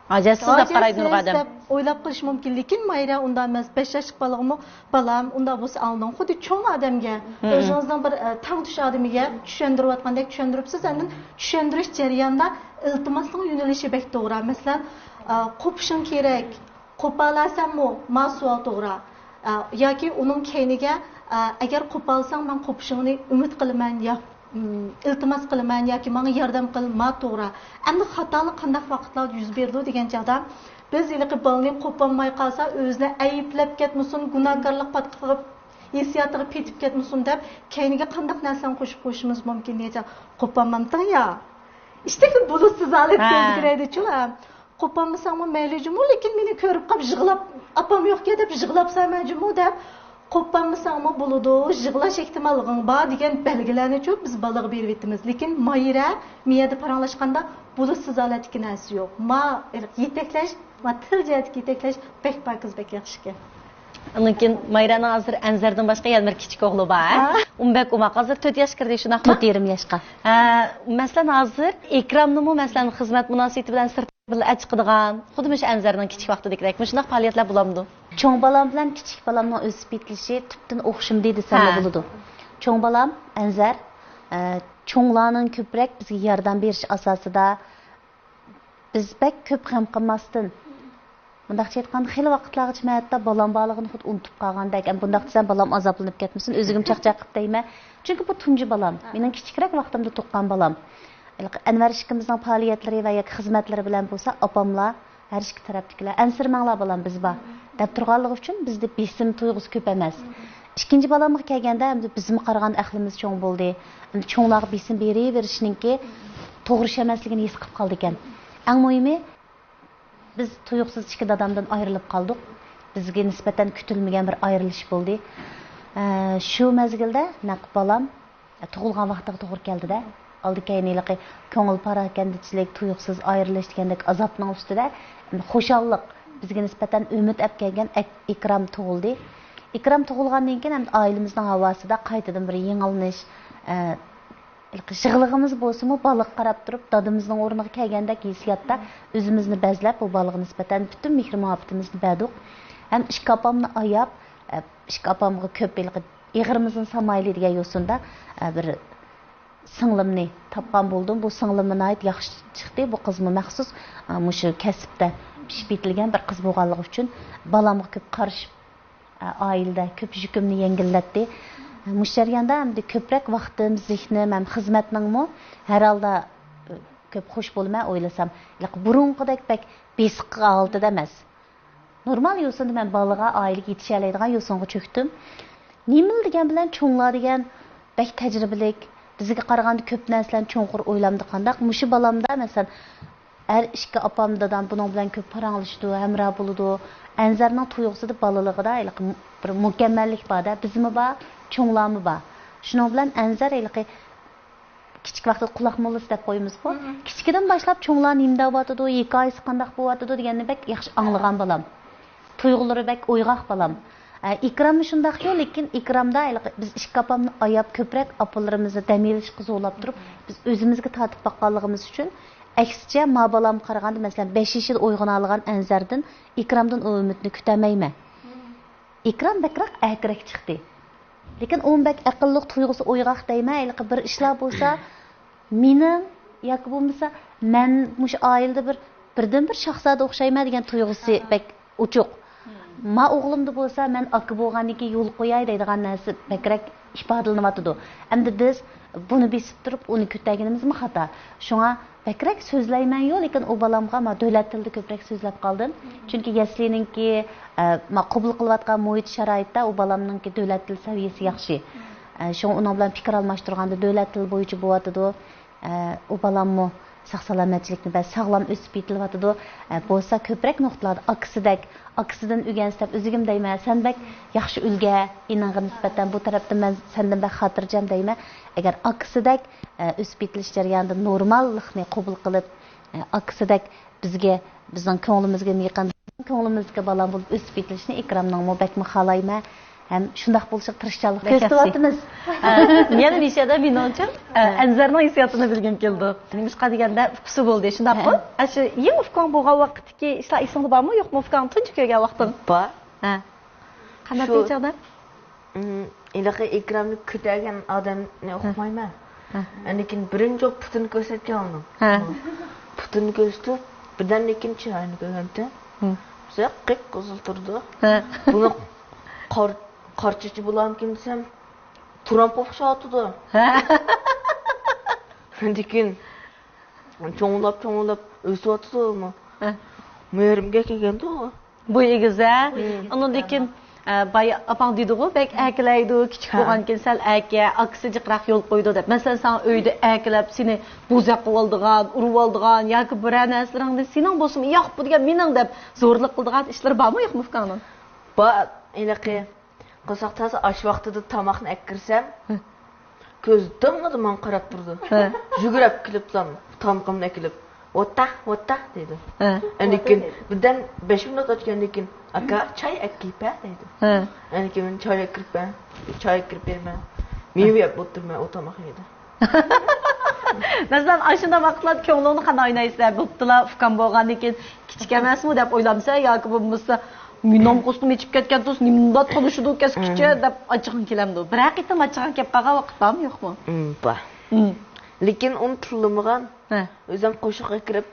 ھاجەتسىز دەپ قارايدۇ نۇرغۇن ئادەم. دەپ ئويلاپ قېلىشى مۇمكىن، لېكىن ماھىرە ئۇنداق ئەمەس. بەش ياشلىق بالىغىمۇ، بالام، ئۇنداق بولسا ئاڭلىدىڭ، خۇددى چوڭ ئادەمگە، مم، ئۆزىڭىزنىڭ بىر، ئە، تەڭتۇش ئادىمىگە چۈشەندۈرۈۋاتقاندەك چۈشەندۈرۈپسىز. ئاندىن چۈشەندۈرۈش جەريانىدا ئىلتىماسنىڭ يۆنىلىشى بەك توغرا. مەسىلەن، ئە، قوپۇشۇڭ كېرەك، قوپالايسەنمۇ؟ ما سوئال توغرا. ئە، ياكى ئۇنىڭ كەينىگە، ئە، ئەگەر قوپالساڭ، مەن قوپۇشۇڭنى ئۈمىد قىلىمەن، يا، ئىم، ئىلتىماس قىلىمەن ياكى ماڭا ياردەم قىل، ما توغرا. ئەمدى خاتالىق قانداق ۋاقىتلاردا يۈز بېرىدۇ دېگەن چاغدا، بىز ھېلىقى بالىنى قوپالماي قالسا، ئۆزىنى ئەيىبلەپ كەتمىسۇن، گۇناھكارلىق پاتقىقىغا، ھېسسىياتىغا پېتىپ كەتمىسۇن دەپ، كەينىگە قانداق نەرسىلەرنى قوشۇپ قويۇشىمىز مۇمكىن دېگەن چاغدا، قوپالمامتىڭ يا؟ ئىشتەكلا بۇلۇتسىز ھالەتكە ئۆزگىرەيدۇ چۇلا. قوپالمىساڭمۇ مەيلى جۇمۇ، لېكىن مېنى كۆرۈپ قاپ يىغلاپ، ئاپام يوقكەن دەپ يىغلاپسەن مەن جۇمۇ دەپ، قوپالمىساڭمۇ بولىدۇ، يىغلاش ئېھتىماللىقىڭ بار دېگەن بەلگىلەرنىچۇ بىز بالىغا بېرىۋېتىمىز. لېكىن ماھىرە مىيەدە پاراڭلاشقاندا بۇلۇتسىز ھالەتتىكى نەرسە يوق. ما يېتەكلەش، ما تىل جەھەتتىكى يېتەكلەش بەك پاكىز، بەك ياخشىكەن. ئاندىن كېيىن ماھىرەنىڭ ھازىر ئەنزەردىن باشقا يەنە بىر كىچىك ئوغلى بار. ھە؟ ئۇمۇ بەك ئوماق. ھازىر تۆت ياشقا كىردى، شۇنداقمۇ؟ تۆت يېرىم ياشقا. ھە، مەسىلەن، ھازىر ئىكرامنىمۇ، مەسىلەن، خىزمەت مۇناسىۋىتى بىلەن سىرت بىللە ئەچىقىدىغان، خۇددى مۇشۇ ئەنزەرنىڭ كىچىك ۋاقتىدىكىدەك مۇشۇنداق پائالىيەتلەر بولامدۇ؟ چوڭ بالام بىلەن كىچىك بالامنىڭ ئۆسۈپ يېتىلىشى تۈپتىن ئوخشىمىدى دېسەممۇ، ھە، بولىدۇ. چوڭ بالام ئەنزەر، ئە، چوڭلارنىڭ كۆپرەك بىزگە ياردەم بېرىش ئاساسىدا، بىز بەك كۆپ غەم قىلماستىن، مۇنداقچە ئېيتقاندا، خېلى ۋاقىتلارغىچە مەن ھەتتا بالام بارلىقىنى خۇددى ئۇنتۇپ قالغاندەك. ئەمدى بۇنداق دېسەم، بالام ئازابلىنىپ كەتمىسۇن، ئۆزىگىمۇ چاقچاق قىپ دەيمەن. چۈنكى بۇ تۇنجى بالام، مېنىڭ كىچىكرەك ۋاقتىمدا تۇغقان بالام. ھېلىقى ئەنۋەر ئىككىمىزنىڭ پائالىيەتلىرى ۋە ياكى خىزمەتلىرى بىلەن بولسا، ئاپاملار، ھەر ئىككى تەرەپتىكىلەر، «ئەنسىرىمەڭلار، بالام، بىز بار» دەپ تۇرغانلىقى ئۈچۈن بىزدە بېسىم تۇيغۇسى كۆپ ئەمەس. ئىككىنچى بالامغا كەلگەندە، ئەمدى بىزمۇ قارىغان ئەقلىمىز چوڭ بولدى. ئەمدى چوڭلارغا بېسىم بېرىۋېرىشنىڭكى توغرا ئىش ئەمەسلىكىنى ھېس قىلىپ قالدىكەن. ئەڭ مۇھىمى، بىز تۇيۇقسىز ئىككى دادامدىن ئايرىلىپ قالدۇق. بىزگە نىسبەتەن كۈتۈلمىگەن بىر ئايرىلىش بولدى. ئە، شۇ مەزگىلدە نەق بالام، ئە، تۇغۇلغان ۋاقتىغا توغرا كەلدى-دە. ئالدى كەينى ھېلىقى كۆڭۈل پاراكەندىچىلىك، تۇيۇقسىز ئايرىلىش دېگەندەك ئازابنىڭ ئۈستىدە خۇشاللىق، بىزگە نىسبەتەن ئۈمىد ئەپ كەلگەن ئەك-، ئىكرام تۇغۇلدى. ئىكرام تۇغۇلغاندىن كېيىن ھەم ئائىلىمىزنىڭ ھاۋاسىدا قايتىدىن بىر يېڭىلىنىش، ئە، ھېلىقى يىغلىغىمىز بولسىمۇ، بالىغا قاراپ تۇرۇپ، دادىمىزنىڭ ئورنىغا كەلگەندەك ھېسسىياتتا ئۆزىمىزنى بەزلەپ، بۇ بالىغا نىسبەتەن پۈتۈن مېھرى-مۇھەببىتىمىزنى بەردۇق. ھەم ئىككى ئاپامنى ئاياپ، ئە، ئىككى ئاپامغا كۆپ ھېلىقى ئېغىرىمىزنى سالمايلى دېگەن يوسۇندا، ئە، بىر سىڭلىمنى تاپقان بولدۇم. بۇ سىڭلىممۇ ناھايىتى ياخشى چىقتى. بۇ قىزمۇ مەخسۇس، ئە، مۇشۇ كەسىپتە پىشىپ يېتىلگەن بىر قىز بولغانلىقى ئۈچۈن بالامغا كۆپ قارىشىپ، ئە، ئائىلىدە كۆپ يۈكۈمنى يەڭگىللەتتى. ئە، مۇشۇ جەرياندا ئەمدى كۆپرەك ۋاقتىم، زېھنىم ھەم خىزمەتنىڭمۇ ھەر ھالدا، ئە، كۆپ خوش بولىمەن ئويلىسام. ھېلىقى بۇرۇنقىدەك بەك بېسىق ھالىتىدە ئەمەس. نورمال يوسۇندا مەن بالىغا، ئائىلىگە يېتىشەلەيدىغان يوسۇنغا چۆكتۈم. نېمىلا دېگەن بىلەن چوڭلار دېگەن بەك تەجرىبىلىك، بىزگە قارىغاندا كۆپ نەرسىلەرنى چوڭقۇر ئويلامدۇ. قانداق مۇشۇ بالامدا، مەسىلەن، ھەر ئىككى ئاپام، دادام بۇنىڭ بىلەن كۆپ پاراڭلىشىدۇ، ھەمراھ بولىدۇ. ئەنزەرنىڭ تۇيغۇسىدا، بالىلىقىدا ھېلىقى بىر مۇكەممەللىك بار-دە، بىزمۇ بار، چوڭلارمۇ بار. شۇنىڭ بىلەن ئەنزەر ھېلىقى كىچىك ۋاقتىدا قۇلاق موللىسى دەپ قويىمىزغۇ. مم. كىچىكىدىن باشلاپ چوڭلار نېمە دەۋاتىدۇ، ھېكايىسى قانداق بولۇۋاتىدۇ دېگەننى بەك ياخشى ئاڭلىغان بالام. تۇيغۇلىرى بەك ئويغاق بالام. ئە، ئىكراممۇ شۇنداقكۇ، لېكىن ئىكرامدا ھېلىقى بىز ئىككى ئاپامنى ئاياپ، كۆپرەك ئاپىلىرىمىزنى دەم ئېلىشقا زورلاپ تۇرۇپ، بىز ئۆزىمىزگە تارتىپ باققانلىقىمىز ئۈچۈن، ئەكسىچە، ما بالامغا قارىغاندا، مەسىلەن، بەش يېشىدا ئويغىنالىغان ئەنزەردىن ئىكرامدىن ئۇ ئۈمىدنى كۈتەلمەيمەن. ئىكرام بەكرەك ئەكرەك چىقتى. لېكىن ئۇمۇ بەك ئەقىللىق، تۇيغۇسى ئويغاق دەيمەن، ھېلىقى بىر ئىشلار بولسا، مېنىڭ ياكى بولمىسا مەن مۇشۇ ئائىلىدە بىر، بىردىنبىر شاھزادە ئوخشايمەن دېگەن تۇيغۇسى بەك ئوچۇق. ما ئوغلۇمدا بولسا مەن ئاكا بولغاندىن كېيىن يول قوياي دەيدىغان نەرسە بەكرەك ئىپادىلىنىۋاتىدۇ. ئەمدى بىز بۇنى بېسىپ تۇرۇپ ئۇنى كۆتەرگىنىمىزمۇ خاتا. شۇڭا بەكرەك سۆزلەيمەنيۇ، لېكىن ئۇ بالامغا ما دۆلەت تىلىدا كۆپرەك سۆزلەپ قالدىم. چۈنكى يەسلىنىڭكى، ئە، ما قوبۇل قىلىۋاتقان مۇھىت شارائىتتا ئۇ بالامنىڭكى دۆلەت تىل سەۋىيەسى ياخشى. ئە، شۇڭا ئۇنىڭ بىلەن پىكىر ئالماشتۇرغاندا دۆلەت تىلى بويىچە بولۇۋاتىدۇ. ئە، ئۇ بالاممۇ ساق-سالامەتچىلىكنى بەرسە ساغلام ئۆسۈپ يېتىلىۋاتىدۇ. ئە، بولسا كۆپرەك نۇقتىلاردا ئاكىسىدەك، ئاكىسىدىن ئۆگەنسە دەپ ئۆزىگىمۇ دەيمەن، سەن بەك ياخشى ئۈلگە، ئىنىڭغا نىسبەتەن بۇ تەرەپتىن مەن سەندىن بەك خاتىرجەم دەيمەن. ئەگەر ئاكىسىدەك، ئە، ئۆسۈپ يېتىلىش جەريانىدا نورماللىقنى قوبۇل قىلىپ، ئە، ئاكىسىدەك بىزگە، بىزنىڭ كۆڭلىمىزگە يېقىن، كۆڭلىمىزدىكى بالام بولۇپ ئۆسۈپ يېتىلىشىنى ئىكرامنىڭمۇ بەكمۇ خالايمەن. ھەم شۇنداق بولۇشىغا تىرىشچانلىق كۆرسىتىۋاتىمىز. ئە، يەنە نىشادا مېنىڭچە، ئە، ھە. ئەنزەرنىڭ ھېسسىياتىنى بىلگۈم كېلىدۇ. نېمىشقا دېگەندە، ئۇكىسى بولدى، شۇنداققۇ؟ ھە. ئاشۇ يېڭى ئۇكاڭ بولغان ۋاقىتتىكى ئىشلار ئېسىڭدە بارمۇ، يوقمۇ؟ ئۇكاڭنى تۇنجى كۆرگەن ۋاقتىڭ؟ بار. ھە. قانداق شۇ دېگەن چاغدا؟ ئىم، ھېلىقى ئېكراننى كۆتەرگەن ئادەمنى ھە. ئۇقمايمەن. ھە. ئاندىن كېيىن بىرىنچى بولۇپ پۇتىنى كۆرسەتكەن ئۇنىڭ. ھە. پۇتىنى كۆرسىتىپ، بىردەمدىن كېيىن چىرايىنى كۆرگەنتىم. ھە. بىزە قىپقىزىل تۇرىدۇ. ھە. بۇنىڭ قار-، قارچىچى بولامىكىن دېسەم، ترامپقا ئوخشاۋاتىدۇ. ھە. ئاندىن كېيىن چوڭلاپ، چوڭلاپ ئۆسۈۋاتىدۇ. ھە. مېھرىمگە كەلگەندۇ. بويى ئېگىز ھە. مم. ئۇنىڭدىن كېيىن، ئە، بايا ئاپاڭ دېدىغۇ، بەك ئەركىلەيدۇ، كىچىك ھە. بولغاندىكىن سەل ئەركە، ئاكىسى جىقراق يول قويىدۇ دەپ. مەسىلەن، ساڭا ئۆيدە ئەركىلەپ، سېنى بوزەك قىلىۋالىدىغان، ئۇرۇۋالىدىغان ياكى بىرەر نەرسىلىرىڭنى سېنىڭ بولسىمۇ، ياق، بۇ دېگەن مېنىڭ دەپ زورلۇق قىلىدىغان ئىشلىرى بارمۇ، يوقمۇ ئۇكاڭنىڭ؟ بار، ھېلىقى قورساق تازا ئاش ۋاقتىدا تاماقنى ئەكىرسەم، ھە. كۆزى دىڭڭىدە ماڭا قاراپ تۇرىدۇ. ھە. يۈگۈرۈپ كېلىپلا تامىقىمنى ئەكېلىپ، «ۋوتتا، ۋوتتا» دەيدۇ. ھە. ئاندىن كېيىن بىردەم بەش مىنۇت ئۆتكەندىن كېيىن، «ئاكا، چاي ئەكىرىپ بەر» دەيدۇ. ھە. ئاندىن كېيىن چاي ئەكىرىپ بەر، چاي ئەكىرىپ بېرىمەن. مېۋە يەپ ئولتۇرىمەن، ئۇ تاماق يەيدۇ. مەسىلەن، ئاشۇنداق ۋاقىتلاردا كۆڭلۈڭنى قانداق ئوينايسەن؟ بوپتۇلا، ئۇكام بولغاندىن كېيىن كىچىك ئەمەسمۇ دەپ ئويلامسەن ياكى بولمىسا، مېنىڭ قوسنۇم ئېچىپ كەتكەن تۇرسا، نېمىنداق تونۇشىدۇ كەسكىچە دەپ ئاچچىقىڭ كېلەمدۇ؟ بىرەر قېتىم ئاچچىقىڭ كەپ قالغان ۋاقىت بارمۇ، يوقمۇ؟ ئىم، بار. ئىم. لېكىن ئۇنى تىللىمىغان. ھە. ئۆزۈم قوشۇققا كىرىپ،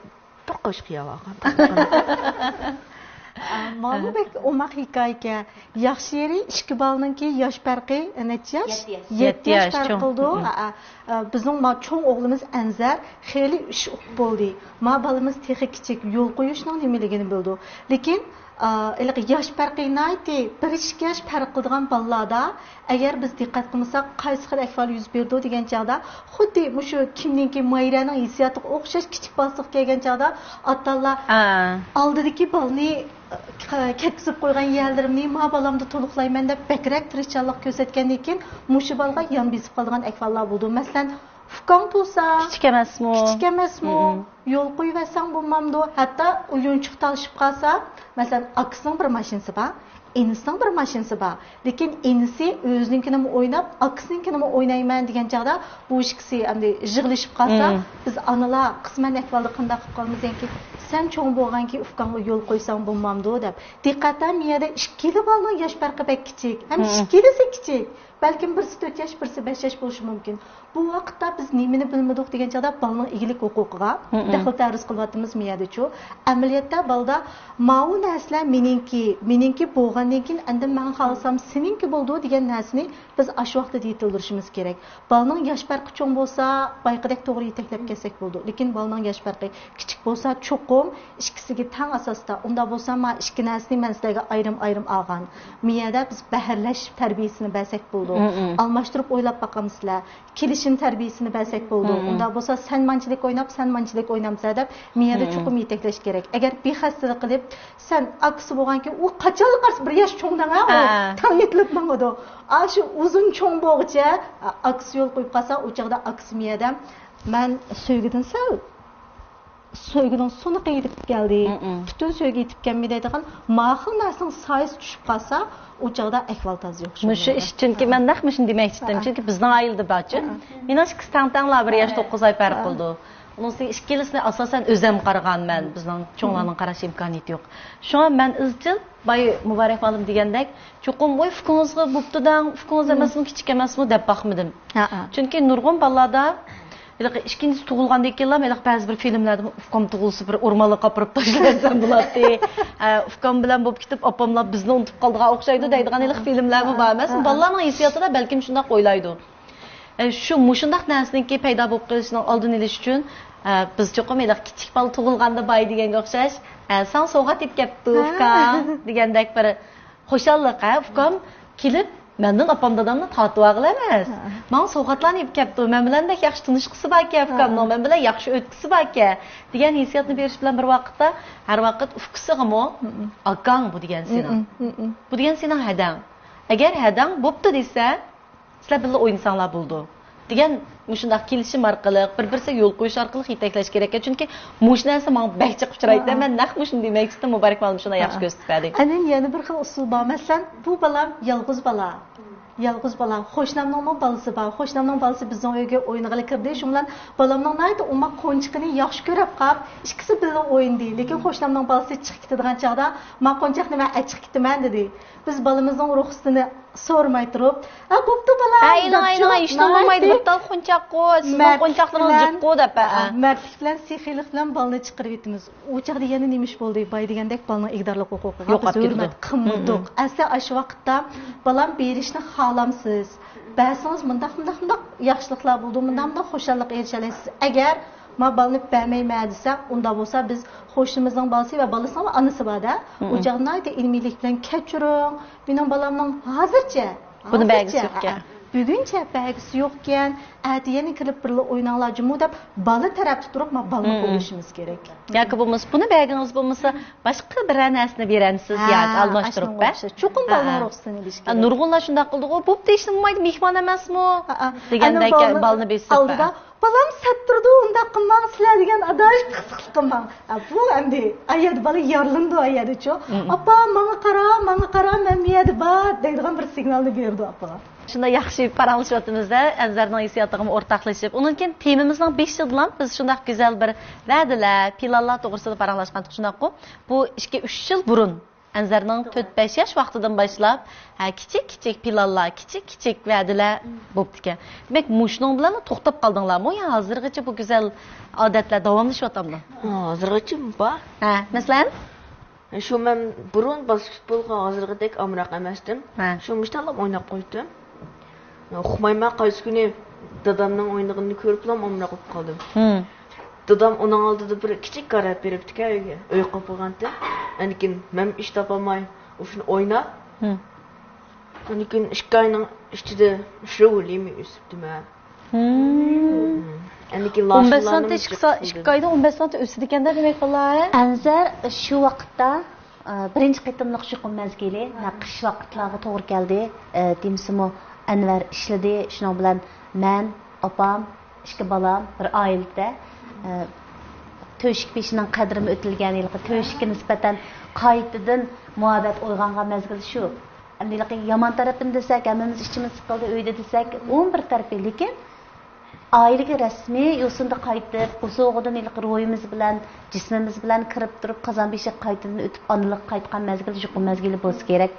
بىر قوشۇق يەۋالغان. ئا، ماۋۇ بەك ئوماق ھېكايىكەن. ياخشى يېرى، ئىككى بالىنىڭكى ياش پەرقى نەچچە ياش؟ يەتتە ياش. يەتتە ياش يەتتە ياش پەرق چوڭ. قىلىدۇ. مم. ئا، ئا، بىزنىڭ ما چوڭ ئوغلىمىز ئەنزەر خېلى ئىش ئۇقۇپ بولدى. ما بالىمىز تېخى كىچىك، يول قويۇشنىڭ نېمىلىكىنى بىلىدۇ. لېكىن، ئا، ھېلىقى ياش پەرقى ناھايىتى بىر ئىككى ياش پەرق قىلىدىغان بالىلاردا ئەگەر بىز دىققەت قىلمىساق، قايسى خىل ئەھۋال يۈز بېرىدۇ دېگەن چاغدا، خۇددى مۇشۇ كىمنىڭكى، مايرانىڭ ھېسسىياتىغا ئوخشاش كىچىك بالىسىغا كەلگەن چاغدا، ئاتالار ئا. ئالدىدىكى بالىنى، ئە، كەتكۈزۈپ قويغان يەرلىرىمنى ما بالامدا تولۇقلايمەن دەپ بەكرەك تىرىشچانلىق كۆرسەتكەندىن كېيىن، مۇشۇ بالىغا يان بېسىپ قالىدىغان ئەھۋاللار بولىدۇ. مەسىلەن، ئۇكاڭ تۇرسا، كىچىك ئەمەسمۇ؟ كىچىك ئەمەسمۇ؟ مم. يول قويۇۋەتسەڭ بولمامدۇ؟ ھەتتا ئويۇنچۇق تالىشىپ قالسا، مەسىلەن، ئاكىسىنىڭ بىر ماشىنىسى بار، ئىنىسىنىڭ بىر ماشىنىسى بار. لېكىن ئىنىسى ئۆزىنىڭكىنىمۇ ئويناپ، ئاكىسىنىڭكىنىمۇ ئوينايمەن دېگەن چاغدا، بۇ ئىككىسى ئەمدى يىغلىشىپ قالسا، مم. بىز ئانىلار قىسمەن ئەھۋالدا قانداق قىلىپ قالىمىز؟ يەنى، سەن چوڭ بولغانكىن ئۇكاڭغا يول قويساڭ بولمامدۇ دەپ. دىققەت، مەيەردە ئىككىلا بالىنىڭ ياش پەرقى بەك كىچىك. ھەم مم. ئىككىلىسى كىچىك. بەلكىم بىرسى تۆت ياش، بىرسى بەش ياش بولۇشى مۇمكىن. بۇ ۋاقىتتا بىز نېمىنى بىلمىدۇق دېگەن چاغدا بالىنىڭ ئىگىلىك ھوقۇقىغا مم. دەخلى تەرۇز قىلىۋاتىمىز مۇ يەردىچۇ؟ ئەمەلىيەتتە بالىدا ماۋۇ نەرسىلەر مېنىڭكى، مېنىڭكى بولغاندىن كېيىن ئەمدى مەن خالىسام سېنىڭكى بولىدۇ دېگەن نەرسىنى بىز ئاشۇ ۋاقىتتا يېتىلدۈرۈشىمىز كېرەك. بالىنىڭ ياش پەرقى چوڭ بولسا، بايىقىدەك توغرا يېتەكلەپ كەلسەك بولىدۇ. لېكىن بالىنىڭ ياش پەرقى كىچىك بولسا، چوقۇم ئىككىسىگە تەڭ ئاساستا، ئۇنداق بولسا، ما ئىككى نەرسىنى مەن سىلەرگە ئايرىم-ئايرىم ئالغان. مۇ يەردە بىز بەھرلەش تەربىيەسىنى بەرسەك بولىدۇ. مم، مم. ئالماشتۇرۇپ ئويلاپ باقامسىلەر. كېلىشىم تەربىيەسىنى بەرسەك بولىدۇ. مم، مم. ئۇنداق بولسا، سەن مانچىلىك ئويناپ، سەن مانچىلىك ئوينامسىلەر دەپ، مۇ يەردە مم، مم. چوقۇم يېتەكلەش كېرەك. ئەگەر بىخەستىلىك قىلىپ، سەن ئاكىسى بولغانكىن، ئۇ قاچانلا قارىسا بىر ياش چوڭ دەڭە، ئۇ ھە. تەڭ يېتىلىپ ماڭىدۇ. ئاشۇ ئۇزۇن چوڭ بولغۇچە، ئاكىسى يول قويۇپ قالسا، ئۇ چاغدا ئاكىسى مۇ يەردە، مەن سۆيگۈدىن سەل سۆيگۈنىڭ سۇنۇقى يېتىپ كەلدى، مم. پۈتۈن سۆيگۈ يېتىپ كەلمىدى دەيدىغان ماخىل نەرسىنىڭ سايىسى چۈشۈپ قالسا، ئۇ چاغدا ئەھۋال تازا يوق. مۇشۇ ئىش، چۈنكى مەن نەق مۇشۇنى دېمەكچىدىم. چۈنكى بىزنىڭ ئائىلىدە بارچۇ. مېنىڭ ئىككىسى تەڭ-تەڭلا، بىر ياش توققۇز ئاي پەرق قىلىدۇ. ئۇنىڭ ئۈستىگە ئىككىلىسىنى ئاساسەن ئۆزەم قارىغانمەن. بىزنىڭ چوڭلارنىڭ قاراش ئىمكانىيىتى يوق. شۇڭا مەن ئىزچىل باي مۇبارەك مۇئەللىم دېگەندەك، چوقۇم، ۋاي، ئۇكىڭىزغا بوپتۇ دەڭ، ئۇكىڭىز ئەمەسمۇ، كىچىك ئەمەسمۇ دەپ باقمىدىم. ھەئە. چۈنكى نۇرغۇن بالىلاردا ھېلىقى ئىككىنچىسى تۇغۇلغاندىن كېيىنلا ھېلىقى بەزى بىر فىلىملەردە ئۇكام تۇغۇلسا بىر ئورمانلىققا ئاپىرىپ تاشلىۋەتسەم بولاتتى. ئە، ئۇكام بىلەن بولۇپ كېتىپ، ئاپاملار بىزنى ئۇنتۇپ قالىدىغان ئوخشايدۇ دەيدىغان ھېلىقى فىلىملەرمۇ بار ئەمەسمۇ؟ بالىلارنىڭ ھېسسىياتىدا بەلكىم شۇنداق ئويلايدۇ. ئە، شۇ مۇشۇنداق نەرسىنىڭكى پەيدا بولۇپ قېلىشىنىڭ ئالدىنى ئېلىش ئۈچۈن، ئە، بىز چوقۇم ھېلىقى كىچىك بالا تۇغۇلغاندا باي دېگەنگە ئوخشاش، ئە، ساڭا سوۋغات ئېلىپ كەپتۇ، ئۇكام، دېگەندەك بىر خۇشاللىق، ھە، ئۇكام كېلىپ مەندىن ئاپام دادامنى تارتىۋالغىلى ئەمەس، ماڭا سوۋغاتلارنى ئېلىپ كەپتۇ، مەن بىلەن بەك ياخشى تونۇشقۇسى باركەن ئۇكامنىڭ، مەن بىلەن ياخشى ئۆتكۈسى باركەن دېگەن ھېسسىياتنى بېرىش بىلەن بىر ۋاقىتتا، ھەر ۋاقىت ئۇكىسىغىمۇ، ئاكاڭ بۇ دېگەن سېنىڭ، بۇ دېگەن سېنىڭ ھەدەڭ. ئەگەر ھەدەڭ بوپتۇ دېسە، سىلەر بىللە ئوينىساڭلار بولىدۇ، دېگەن مۇشۇنداق كېلىشىم ئارقىلىق، بىر-بىرسىگە يول قويۇش ئارقىلىق يېتەكلەش كېرەككەن. چۈنكى مۇشۇ نەرسە ماڭا بەك جىق ئۇچرايتتى. مەن نەق مۇشۇنى دېمەكچىدىم، مۇبارەك مۇئەللىم شۇنداق ياخشى كۆرسىتىپ بەردى. ئاندىن يەنە بىر خىل ئۇسۇل بار. مەسىلەن، بۇ بالام يالغۇز بالا. يالغۇز بالا. قوشنامنىڭمۇ بالىسى بار. قوشنامنىڭ بالىسى بىزنىڭ ئۆيگە ئوينىغىلى كىردى. شۇ بىلەن بالامنىڭ ناھايىتى ئوماق قونچىقىنى ياخشى كۆرۈپ قاپ، ئىككىسى بىللە ئوينىدى. لېكىن قوشنامنىڭ بالىسى چىقىپ كېتىدىغان چاغدا، ما قونچاقنى مەن ئەچىقىپ كېتىمەن، دېدى. بىز بالىمىزنىڭ رۇخسىتىنى سورىماي تۇرۇپ، ھە، بوپتۇ، بالا، ھە، ئېلىڭ، ئېلىڭ، ھېچنېمە بولمايدۇ، بىر تال قونچاق قوي، سىزنىڭ قونچاقلىرىڭىز جىق قوي دەپ، ھە، ھە. مەردلىك بىلەن سېخىيلىق بىلەن بالىنى چىقىرىۋېتىمىز. ئۇ چاغدا يەنە نېمە ئىش بولدى؟ باي دېگەندەك بالىنىڭ ئىگىدارلىق ھوقۇقىغا بىز ھۆرمەت قىلمىدۇق. ئەسلى ئاشۇ ۋاقىتتا، بالام، بېرىشنى خالامسىز؟ بەرسىڭىز مۇنداق، مۇنداق، مۇنداق ياخشىلىقلار بولىدۇ، مۇنداق، مۇنداق خۇشاللىق ئېرىشەلەيسىز. ئەگەر ما بالىنى بەرمەيمەن دېسە، ئۇنداق بولسا بىز قوشنىمىزنىڭ بالىسى ۋە بالىسىنىڭ ئانىسى بار-دە. ئۇ چاغدا ناھايىتى ئىلمىيلىك بىلەن، كەچۈرۈڭ، مېنىڭ بالامنىڭ ھازىرچە، بۇنى بەرگۈسى يوقكەن. بۈگۈنچە بەرگۈسى يوقكەن، ئەتە يەنە كېلىپ بىرلا ئويناڭلار جۇمۇ دەپ، بالا تەرەپتە تۇرۇپ، ما بالىنى قوغلىشىمىز كېرەك. ياكى بولمىسا، بۇنى بەرگىڭىز بولمىسا، باشقا بىرەر نەرسىنى بېرەمسىز، ياكى ئالماشتۇرۇپ بەر. چوقۇم بالىنىڭ رۇخسىتىنى ئېلىش كېرەك. نۇرغۇنلار شۇنداق قىلىدىغۇ، بوپتۇ، ھېچنېمە بولمايدۇ، مېھمان ئەمەسمۇ؟ دېگەندەك بالىنى بېسىپ. بالام سەت تۇرىدۇ، ئۇنداق قىلماڭ، سىلەر دېگەن ئاداش پىخسىقلىق قىلماڭ. ئە، بۇ ئەمدى ئايەدە بالا يارىلىنىدۇ، ئايەدىچۇ. ئاپا، ماڭا قارا، ماڭا قارا، مەن بۇ يەردە بار دەيدىغان بىر سىگنالنى بېرىدۇ ئاپىغا. شۇنداق ياخشى پاراڭلىشىۋاتىمىز-دە، ئەنزەرنىڭ ھېسسىياتىغىمۇ ئورتاقلىشىپ. ئۇنىڭ كېيىن تېمىمىزنىڭ بېشىدىلا بىز شۇنداق گۈزەل بىر ۋەدىلەر، پىلانلار توغرىسىدا پاراڭلاشقانتۇق، شۇنداققۇ؟ بۇ ئىككى، ئۈچ يىل بۇرۇن. ئەنزەرنىڭ تۆت، بەش ياش ۋاقتىدىن باشلاپ، ھە، كىچىك، كىچىك پىلانلار، كىچىك، كىچىك ۋەدىلەر بوپتىكەن. دېمەك، مۇشۇنىڭ بىلەن توختاپ قالدىڭلارمۇ يا ھازىرغىچە بۇ گۈزەل ئادەتلەر داۋاملىشىۋاتامدۇ؟ ھازىرغىچە بار. ھە، مەسىلەن؟ شۇ مەن بۇرۇن باسكېتبولغا ھازىرقىدەك ئامراق ئەمەستىم. ھە. شۇ مۇشۇنداقلا ئويناپ قويدۇم. ئۇقمايمەن، قايسى كۈنى دادامنىڭ ئوينىغىنىنى كۆرۈپلا ئامراق بولۇپ قالدىم. دادام ئۇنىڭ ئالدىدا بىر كىچىك كارات بېرىپتىكەن ئۆيگە. ئۆي قاپلىغانتىم. ئاندىن كېيىن مەن ئىش تاپالماي، ئۇشۇنى ئويناپ. ئاندىن كېيىن ئىككى ئاينىڭ ئىچىدە شۇلىمۇ ئۆسۈپتىمەن. ئاندىن كېيىن ئون بەش سانتى، ئىككى ئايدا ئون بەش سانتى ئۆسىدىكەن-دە، دېمەك، بالىلار. ئەنزەر شۇ ۋاقىتتا، ئە، بىرىنچى قېتىملىق يۇقۇم مەزگىلى، قىش ۋاقىتلارغا توغرا كەلدى. ئە، دېمىسىمۇ، ئەنۋەر ئىشلىدى، شۇنىڭ بىلەن مەن، ئاپام، ئىككى بالام، بىر ئائىلىدە، ئە، تۆشۈك بېشىنىڭ قەدرىمۇ ئۆتۈلگەن، ھېلىقى تۆشۈككە نىسبەتەن قايتىدىن مۇھەببەت ئويغانغان مەزگىل شۇ. ئەمدى ھېلىقى يامان تەرەپتىن دېسەك، ھەممىمىز ئىچىمىز سىقىلدى ئۆيدە دېسەك، ئۇمۇ بىر تەرىپى. لېكىن ئائىلىگە رەسمىي يوسۇندا قايتىپ، بوسۇغىدىن ھېلىقى روھىمىز بىلەن، جىسمىمىز بىلەن كىرىپ تۇرۇپ، قازان بېشىغا قايتىدىن ئۆتۈپ، ئانىلىققا قايتقان مەزگىل يۇقۇم مەزگىلى بولسا كېرەك.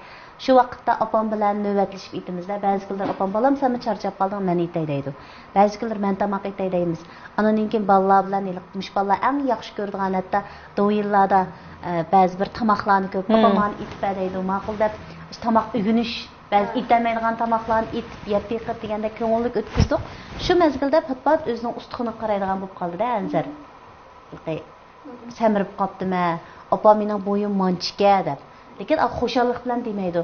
شۇ ۋاقىتتا ئاپام بىلەن نۆۋەتلىشىپ ئېيتىمىز-دە، بەزى كۈنلىرى ئاپام، «بالام، سەنمۇ چارچاپ قالدىڭ، مەن ئېيتاي» دەيدۇ. بەزى كۈنلىرى مەن تاماق ئېتەي دەيمىز. ئاندىن كېيىن بالىلار بىلەن ھېلىقى، مۇشۇ بالىلار ئەڭ ياخشى كۆرىدىغان، ھەتتا دوۋيىنلاردا، ئە، بەزى بىر تاماقلارنى كۆرۈپ، «ئاپام، مانا ئېتىپ بەر» دەيدۇ. ماقۇل دەپ، ئاشۇ تاماق ئۆگىنىش، بەزى ئېتەلمەيدىغان تاماقلارنى ئېتىپ، يەپ بېقىپ دېگەندەك كۆڭۈللۈك ئۆتكۈزدۇق. شۇ مەزگىلدە پات-پات ئۆزىنىڭ ئۇستىخىنىغا قارايدىغان بولۇپ قالدى-دە، ئەنزەر. سەمرىپ قاپتىمەن، «ئاپا، مېنىڭ بويۇم مانچىكەن» دەپ. لېكىن ئا، خۇشاللىق بىلەن دېمەيدۇ.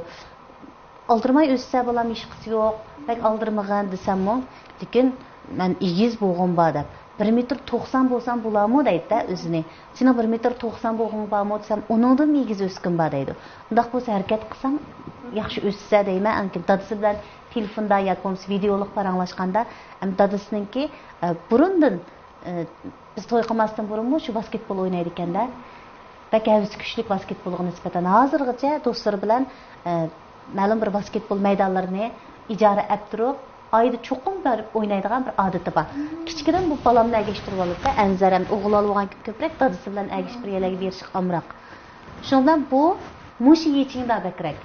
«ئالدىرىماي ئۆسسە بالام، ھېچقىسى يوق، بەك ئالدىرىمىغىن» دېسەممۇ، «لېكىن مەن ئېگىز بوغۇم بار» دەپ. «بىر مېتىر توقسان بولسام بولارمۇ؟» دەيدۇ-دە ئۆزىنى. «سېنىڭ بىر مېتىر توقسان بوغۇڭ بارمۇ؟» دېسەم، «ئۇنىڭدىنمۇ ئېگىز ئۆسكۈم بار» دەيدۇ. «ئۇنداق بولسا ھەرىكەت قىلساڭ ياخشى ئۆسسە» دەيمەن. ئاندىن كېيىن دادىسى بىلەن تېلېفوندا ياكى بولمىسا ۋىدېئولۇق پاراڭلاشقاندا، ئەم، دادىسىنىڭكى، ئە، بۇرۇندىن، ئە، بىز توي قىلماستىن بۇرۇنمۇ شۇ ۋاسكېتبول ئوينايدىكەن-دە. بەك ھەۋىسى كۈچلۈك ۋاسكېتبولغا نىسبەتەن. ھازىرغىچە دوستلىرى بىلەن، ئە، مەلۇم بىر ۋاسكېتبول مەيدانلىرىنى ئىجارە ئەپ تۇرۇپ، ئايدا چوقۇم بېرىپ ئوينايدىغان بىر ئادىتى بار. كىچىكىدىن بۇ بالامنى ئەگەشتۈرۈۋالىدۇ-دە، ئەنزەر ھەم ئوغۇل بولغان كۆپرەك دادىسى بىلەن ئەگىشىپ بىر يەرلەرگە بېرىشكە ئامراق. شۇنىڭ بىلەن بۇ مۇشۇ يېچىڭدا بەكرەك.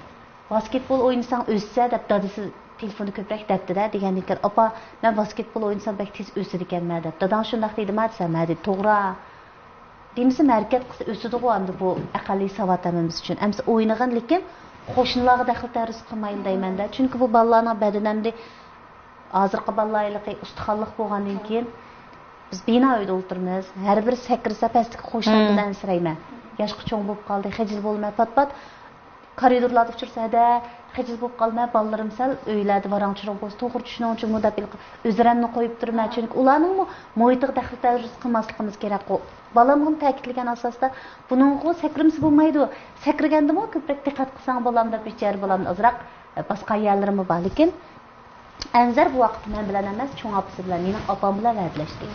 «ۋاسكېتبول ئوينىساڭ ئۆسسە» دەپ دادىسى تېلېفوندا كۆپرەك دەپتۇ-دە، دېگەندىن كېيىن، «ئاپا، مەن ۋاسكېتبول ئوينىسام بەك تېز ئۆسىدىكەنمەن» دەپ. «داداڭ شۇنداق دېدىما؟» دېسەم، «ھە» دېدى. «توغرا. دېمىسە ھەرىكەت قىلسا ئۆسىدىغۇ ئەمدى، بۇ ئەقەللىي ساۋات ھەممىمىز ئۈچۈن. ئەمسە ئوينىغىن، لېكىن قوشنىلارغا دەخلى تەرۇز قىلمايلى» دەيمەن-دە. چۈنكى بۇ بالىلارنىڭ بەدىنى ئەمدى، ھازىرقى بالىلار ھېلىقى ئۇستىخانلىق بولغاندىن كېيىن، بىز بىنا ئۆيدە ئولتۇرىمىز. ھەر بىرى سەكرىسە پەستىكى قوشنام بىلەن ئەنسىرەيمەن. ياشقا چوڭ بولۇپ قالدى، خىجىل بولىمەن پات-پات. كارىدورلاردا ئۇچرىسا، ھەدە، خىجىل بولۇپ قالما، بالىلىرىم سەل ئۆيلەردە ۋاراڭ-چۇرۇڭ بولسا، توغرا چۈشىنىڭچۇ بۇ دەپ ھېلىقى ئۆزرەمنى قويۇپ تۇرىمەن. چۈنكى ئۇلارنىڭمۇ مۇھىتىغا دەخلى تەرۇز قىلماسلىقىمىز كېرەكقۇ. بالامغىمۇ تەكىتلىگەن ئاساستا، بۇنىڭغۇ سەكرىمىسە بولمايدۇ. سەكرىگەندىمۇ كۆپرەك دىققەت قىلساڭ بالام دەپ، بىچارە بالامنى ئازراق، ئە، باسقان يەرلىرىمۇ بار. لېكىن ئەنزەر بۇ ۋاقىتتا مەن بىلەن ئەمەس، چوڭ ئاپىسى بىلەن، مېنىڭ ئاپام بىلەن ۋەدىلەشتى.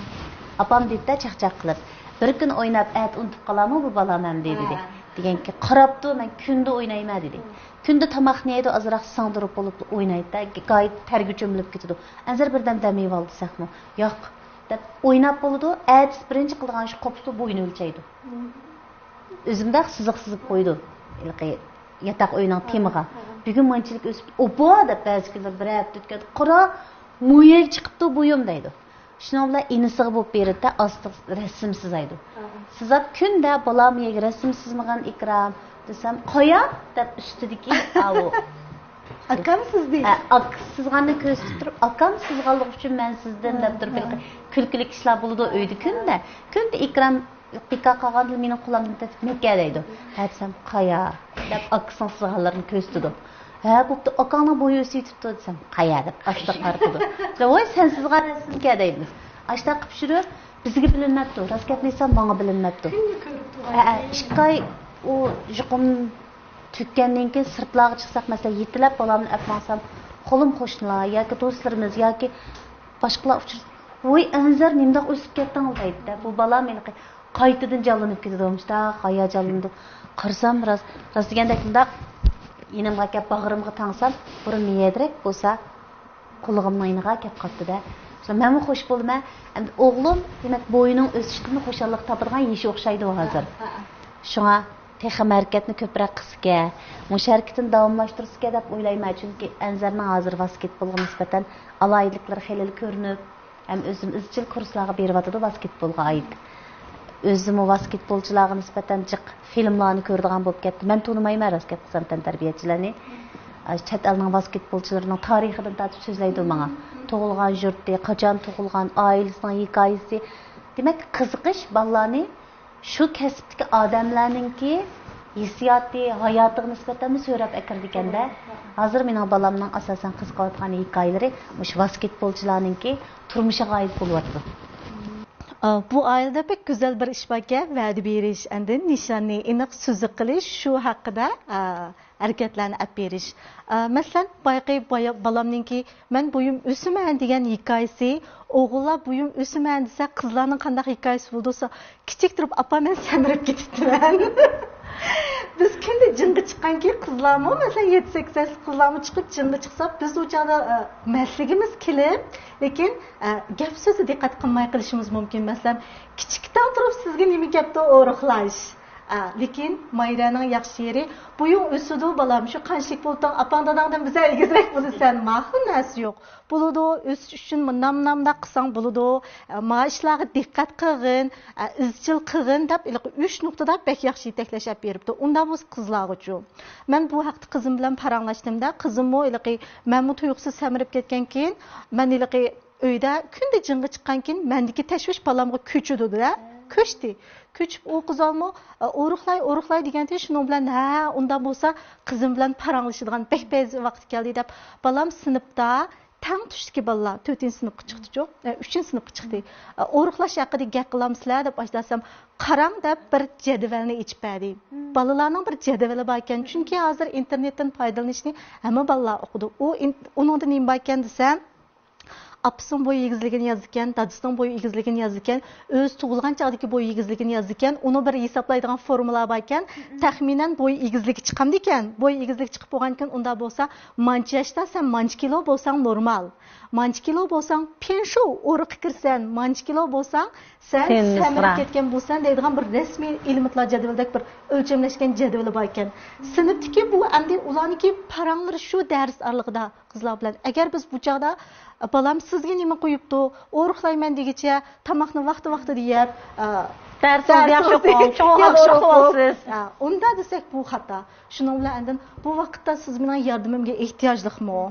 ئاپام دېدى-دە چاقچاق قىلىپ، «بىر كۈن ئويناپ، ئەتە ئۇنتۇپ قالارمۇ بۇ بالام ئەمدى؟» دېدى. دېگەنكى، «قاراپتۇ، مەن كۈندە ئوينايمەن» دېدى. كۈندە تاماقنى يەيدۇ، ئازراق سىڭدۈرۈپ بولۇپلا ئوينايدۇ-دە، غايەت تەرگە چۆمۈلۈپ كېتىدۇ. ئەنزەر بىردەم دەم ئېلىۋال دېسەكمۇ، «ياق» دەپ ئويناپ بولىدۇ. ئەتىسى بىرىنچى قىلىدىغان ئىشى قوپۇسلا بويىنى ئۆلچەيدۇ. ئۆزۈمدەك سىزىق سىزىپ قويىدۇ. ھېلىقى ياتاق ئۆينىڭ تېمىغا. بۈگۈن مانچىلىك ئۆسۈپتۇ. «ئوبا» دەپ بەزى كۈنلەر بىر ھەپتە ئۆتكەندە، «قارا، مۇيەك چىقىپتۇ بويۇم» دەيدۇ. شۇنىڭ بىلەن ئىنىسىغا بولۇپ بېرىدۇ-دە، ئاستا رەسىم سىزايدۇ. سىزاپ كۈندە، «بالام، مۇيەگە رەسىم سىزمىغىن ئىكرام» دېسەم، «قايا؟» دەپ ئۈستىدىكى ئاۋۇ. «ئاكام سىزدى.» ھە، ئاكىسى سىزغاننى كۆرسىتىپ تۇرۇپ، «ئاكام سىزغانلىقى ئۈچۈن مەن سىزدىم» دەپ تۇرۇپ، ھېلىقى كۈلكىلىك ئىشلار بولىدۇ ئۆيدە كۈندە. كۈندە ئىكرام بىكار قالغاندىلا مېنىڭ قولۇمدىن تېپىپ، «مەكە» دەيدۇ. ھە دېسەم، «قايا؟» دەپ ئاكىسىنىڭ سىزغانلىرىنى كۆرسىتىدۇ. «ھە، بوپتۇ، ئاكاڭنىڭ بويى ئۆسۈۋېتىپتۇ» دېسەم، «قايا؟» دەپ ئاشتا قارىتىدۇ. «ۋاي، سەن سىزغان رەسىمكەن» دەيمىز. ئاشتا قىلىپ چۈشۈرۈپ، بىزگە بىلىنمەپتۇ. راست گەپنى ئېيتسام، ماڭا بىلىنمەپتۇ. كۈندە كۆرۈپ تۇرغان. ھە، ھە، ئىككى ئاي ئۇ يۇقۇم تۈگىگەندىن كېيىن سىرتلارغا چىقساق، مەسىلەن، يېتىلەپ بالامنى ئەپ ماڭسام، قولۇم قوشنىلار ياكى دوستلىرىمىز ياكى باشقىلار ئۇچرىسا، «ۋوي، ئەنزەر، نېمىنداق ئۆسۈپ كەتتىڭ؟» دەيدۇ-دە. بۇ بالام ھېلىقى قايتىدىن جانلىنىپ كېتىدۇ، مۇشۇنداق ھاياجانلىنىدۇ. قارىسام، راست، راست دېگەندەك مۇنداق يېنىمغا كەپ، باغرىمغا تاڭسام، بۇرۇن مېيەدىرەك بولسا، قۇلىقىمنىڭ يېنىغا كەپ قاپتۇ-دە. شۇڭا مەنمۇ خوش بولىمەن. ئەمدى ئوغلۇم، دېمەك، بويىنىڭ ئۆسۈشىدىن خۇشاللىق تاپىدىغان يېشى ئوخشايدۇ ھازىر. ھە، ھە. شۇڭا تېخىمۇ ھەرىكەتنى كۆپرەك قىلسىكەن، مۇشۇ ھەرىكىتىنى داۋاملاشتۇرسىكەن دەپ ئويلايمەن. چۈنكى ئەنزەرنىڭ ھازىر ۋاسكېتبولغا نىسبەتەن ئالاھىدىلىكلىرى خېلىلا كۆرۈنۈپ، ھەم ئۆزىمۇ ئىزچىل كۇرسلارغا بېرىۋاتىدۇ ۋاسكېتبولغا ئائىت. ئۆزىمۇ ۋاسكېتبولچىلارغا نىسبەتەن جىق فىلىملارنى كۆرىدىغان بولۇپ كەتتى. مەن تونۇمايمەن، راست گەپ قىلسام، تەنتەربىيەچىلەرنى. ئاشۇ چەت ئەلنىڭ ۋاسكېتبولچىلىرىنىڭ تارىخىدىن تارتىپ سۆزلەيدۇ ماڭا. تۇغۇلغان يۇرتى، قاچان تۇغۇلغان، ئائىلىسىنىڭ ھېكايىسى. دېمەك، قىزىقىش بالىلارنى شۇ كەسىپتىكى ئادەملەرنىڭكى ھېسسىياتى، ھاياتىغا نىسبەتەنمۇ سۆرەپ ئەكىرىدىكەن-دە. ھازىر مېنىڭ بالامنىڭ ئاساسەن قىزىقىۋاتقان ھېكايىلىرى مۇشۇ ۋاسكېتبولچىلارنىڭكى تۇرمۇشىغا ئائىت بولۇۋاتىدۇ. ئا، بۇ ئائىلىدە بەك گۈزەل بىر ئىش باركەن، ۋەدە بېرىش، ئاندىن نىشاننى ئېنىق سىزىق قىلىش، شۇ ھەققىدە، ئا، ھەرىكەتلەرنى ئەپ بېرىش. ئا، مەسىلەن، بايىقى بايا-، بالامنىڭكى «مەن بويۇم ئۆسىمەن» دېگەن ھېكايىسى، ئوغۇللار «بويۇم ئۆسىمەن» دېسە، قىزلارنىڭ قانداق ھېكايىسى بولىدۇ دېسە، كىچىك تۇرۇپ «ئاپا، مەن سەمرىپ كېتىپتىمەن.» بىز كۈندە جىڭغا چىققانكى، قىزلارمۇ، مەسىلەن، يەتتە، سەككىز ياشلىق قىزلارمۇ چىقىپ جىڭغا چىقسا، بىز ئۇ چاغدا، ئە، مەستلىكىمىز كېلىپ، لېكىن، ئە، گەپ سۆزى دىققەت قىلماي قېلىشىمىز مۇمكىن. مەسىلەن، كىچىكتىن تۇرۇپ سىزگە نېمە گەپتۇ ئورۇقلاش؟ ئە، لېكىن مايرانىڭ ياخشى يېرى، بويۇڭ ئۆسىدۇ، بالام، شۇ قانچىلىك بولدۇڭ، ئاپاڭ داداڭدىن بىزەر ئېگىزرەك بولىسەن، ماقۇل نەرسە يوق. بولىدۇ، ئۆسۈش ئۈچۈن مۇنداق، مۇنداق، مۇنداق قىلساڭ بولىدۇ. ئە، ما ئىشلارغا دىققەت قىلغىن، ئە، ئىزچىل قىلغىن دەپ، ھېلىقى ئۈچ نۇقتىدا بەك ياخشى يېتەكلەش ئەپ بېرىپتۇ. ئۇنداق بولسا قىزلارغىچۇ؟ مەن بۇ ھەقتە قىزىم بىلەن پاراڭلاشتىمدا، قىزىممۇ ھېلىقى مەنمۇ تۇيۇقسىز سەمرىپ كەتكەنكىن، مەن ھېلىقى ئۆيدە كۈندە جىڭغا چىققانكىن، مەندىكى تەشۋىش بالامغا كۆچىدۇ-دە. كۆچتى. كۆچۈپ ئۇ قىزالمۇ، ئە، ئورۇقلاي، ئورۇقلاي دېگەنتى، شۇنىڭ بىلەن، ھە، ئۇنداق بولسا قىزىم بىلەن پاراڭلىشىدىغان بەك بەزى ۋاقىت كەلدى دەپ، بالام سىنىپتا تەڭ تۇشتىكى بالىلار، تۆتىنچى سىنىپقا چىقتىچۇ، ئە، ئۈچىنچى سىنىپقا چىقتى. ئە، ئورۇقلاش ھەققىدە گەپ قىلامسىلەر دەپ ئاچتاسام، قاراڭ دەپ بىر جەدۋەلنى ئېچىپ بەردى. بالىلارنىڭ بىر جەدۋىلى باركەن، چۈنكى ھازىر ئىنتېرنېتتىن پايدىلىنىشنى ھەممە بالىلار ئوقۇيدۇ. ئۇ ئىن-، ئۇنىڭدا نېمە باركەن دېسەم، ئاپىسىنىڭ بويى ئېگىزلىكىنى يازىدىكەن، دادىسىنىڭ بويى ئېگىزلىكىنى يازىدىكەن، ئۆزى تۇغۇلغان چاغدىكى بويى ئېگىزلىكىنى يازىدىكەن. ئۇنىڭ بىر ھېسابلايدىغان فورمۇلا باركەن. تەخمىنەن بويى ئېگىزلىكى چىقامدىكەن. بويى ئېگىزلىكى چىقىپ بولغانكىن، ئۇنداق بولسا، مانچە ياشتا سەن مانچە كىلو بولساڭ نورمال. مانچە كىلو بولساڭ پېنشۇ ئورۇققا كىرىسەن، مانچە كىلو بولساڭ سەن سەمرىپ كەتكەن بولىسەن دەيدىغان بىر رەسمىي ئېلېمېنتلار جەدۋىلىدەك بىر ئۆلچەملەشكەن جەدۋىلى باركەن. سىنىپتىكى بۇ ئەمدى ئۇلارنىڭكى پاراڭلىرى شۇ دەرس ئارىلىقىدا قىزلار بىلەن. ئەگەر بىز بۇ چاغدا، «بالام، سىزگە نېمە قويۇپتۇ؟ ئورۇقلايمەن دېگۈچە تاماقنى ۋاقتى-ۋاقتىدا يەپ، ئە، دەرس ياخشى ئوقۇڭ، چوڭ ياخشى ئوقۇپ ئالىسىز.» ئە، ئۇنداق دېسەك بۇ خاتا. شۇنىڭ بىلەن ئاندىن بۇ ۋاقىتتا سىز مېنىڭ ياردىمىمگە ئېھتىياجلىقمۇ؟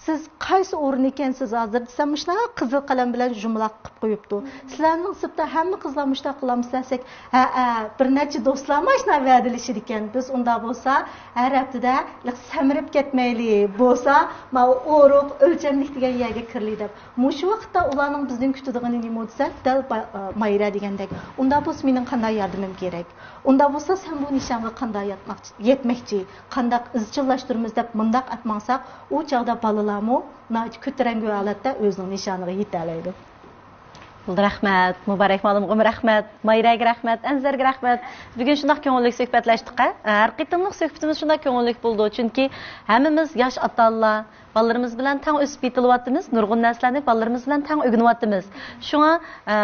سىز قايسى ئورۇن ئىكەنسىز ھازىر دېسەم، مۇشۇنداق قىزىل قەلەم بىلەن جۇمىلاق قىلىپ قويۇپتۇ. سىلەرنىڭ سىنىپتا ھەممە قىزلار مۇشۇنداق قىلامسىلەر دېسەك، ھەئە، بىر نەچچە دوستلار مانا شۇنداق ۋەدىلىشىدىكەن. بىز ئۇنداق بولسا ھەر ھەپتىدە سەمرىپ كەتمەيلى، بولسا ماۋۇ ئورۇق، ئۆلچەملىك دېگەن يەرگە كىرىلى دەپ. مۇشۇ ۋاقىتتا ئۇلارنىڭ بىزدىن كۈتىدىغىنى نېمە دېسە، دەل با-، مايرا دېگەندەك. ئۇنداق بولسا مېنىڭ قانداق ياردىمىم كېرەك؟ ئۇنداق بولسا سەن بۇ نىشانغا قانداق يەتمەكچى-، يەتمەكچى؟ قانداق ئىزچىللاشتۇرىمىز دەپ مۇنداق ئەپ ماڭساق، ئۇ چاغدا بالىلارمۇ ناھايىتى كۆتۈرەڭگۈ ھالەتتە ئۆزىنىڭ نىشانىغا يېتەلەيدۇ. رەھمەت، مۇبارەك مۇئەللىمغىمۇ رەھمەت، مايرەگە رەھمەت، ئەنزەرگە رەھمەت. بۈگۈن شۇنداق كۆڭۈللۈك سۆھبەتلەشتۇق ھە. ھەر قېتىملىق سۆھبىتىمىز شۇنداق كۆڭۈللۈك بولىدۇ، چۈنكى ھەممىمىز ياش ئاتا-ئانىلار، بالىلىرىمىز بىلەن تەڭ ئۆسۈپ يېتىلىۋاتىمىز، نۇرغۇن نەرسىلەرنى بالىلىرىمىز بىلەن تەڭ ئۆگىنىۋاتىمىز. شۇڭا، ئە،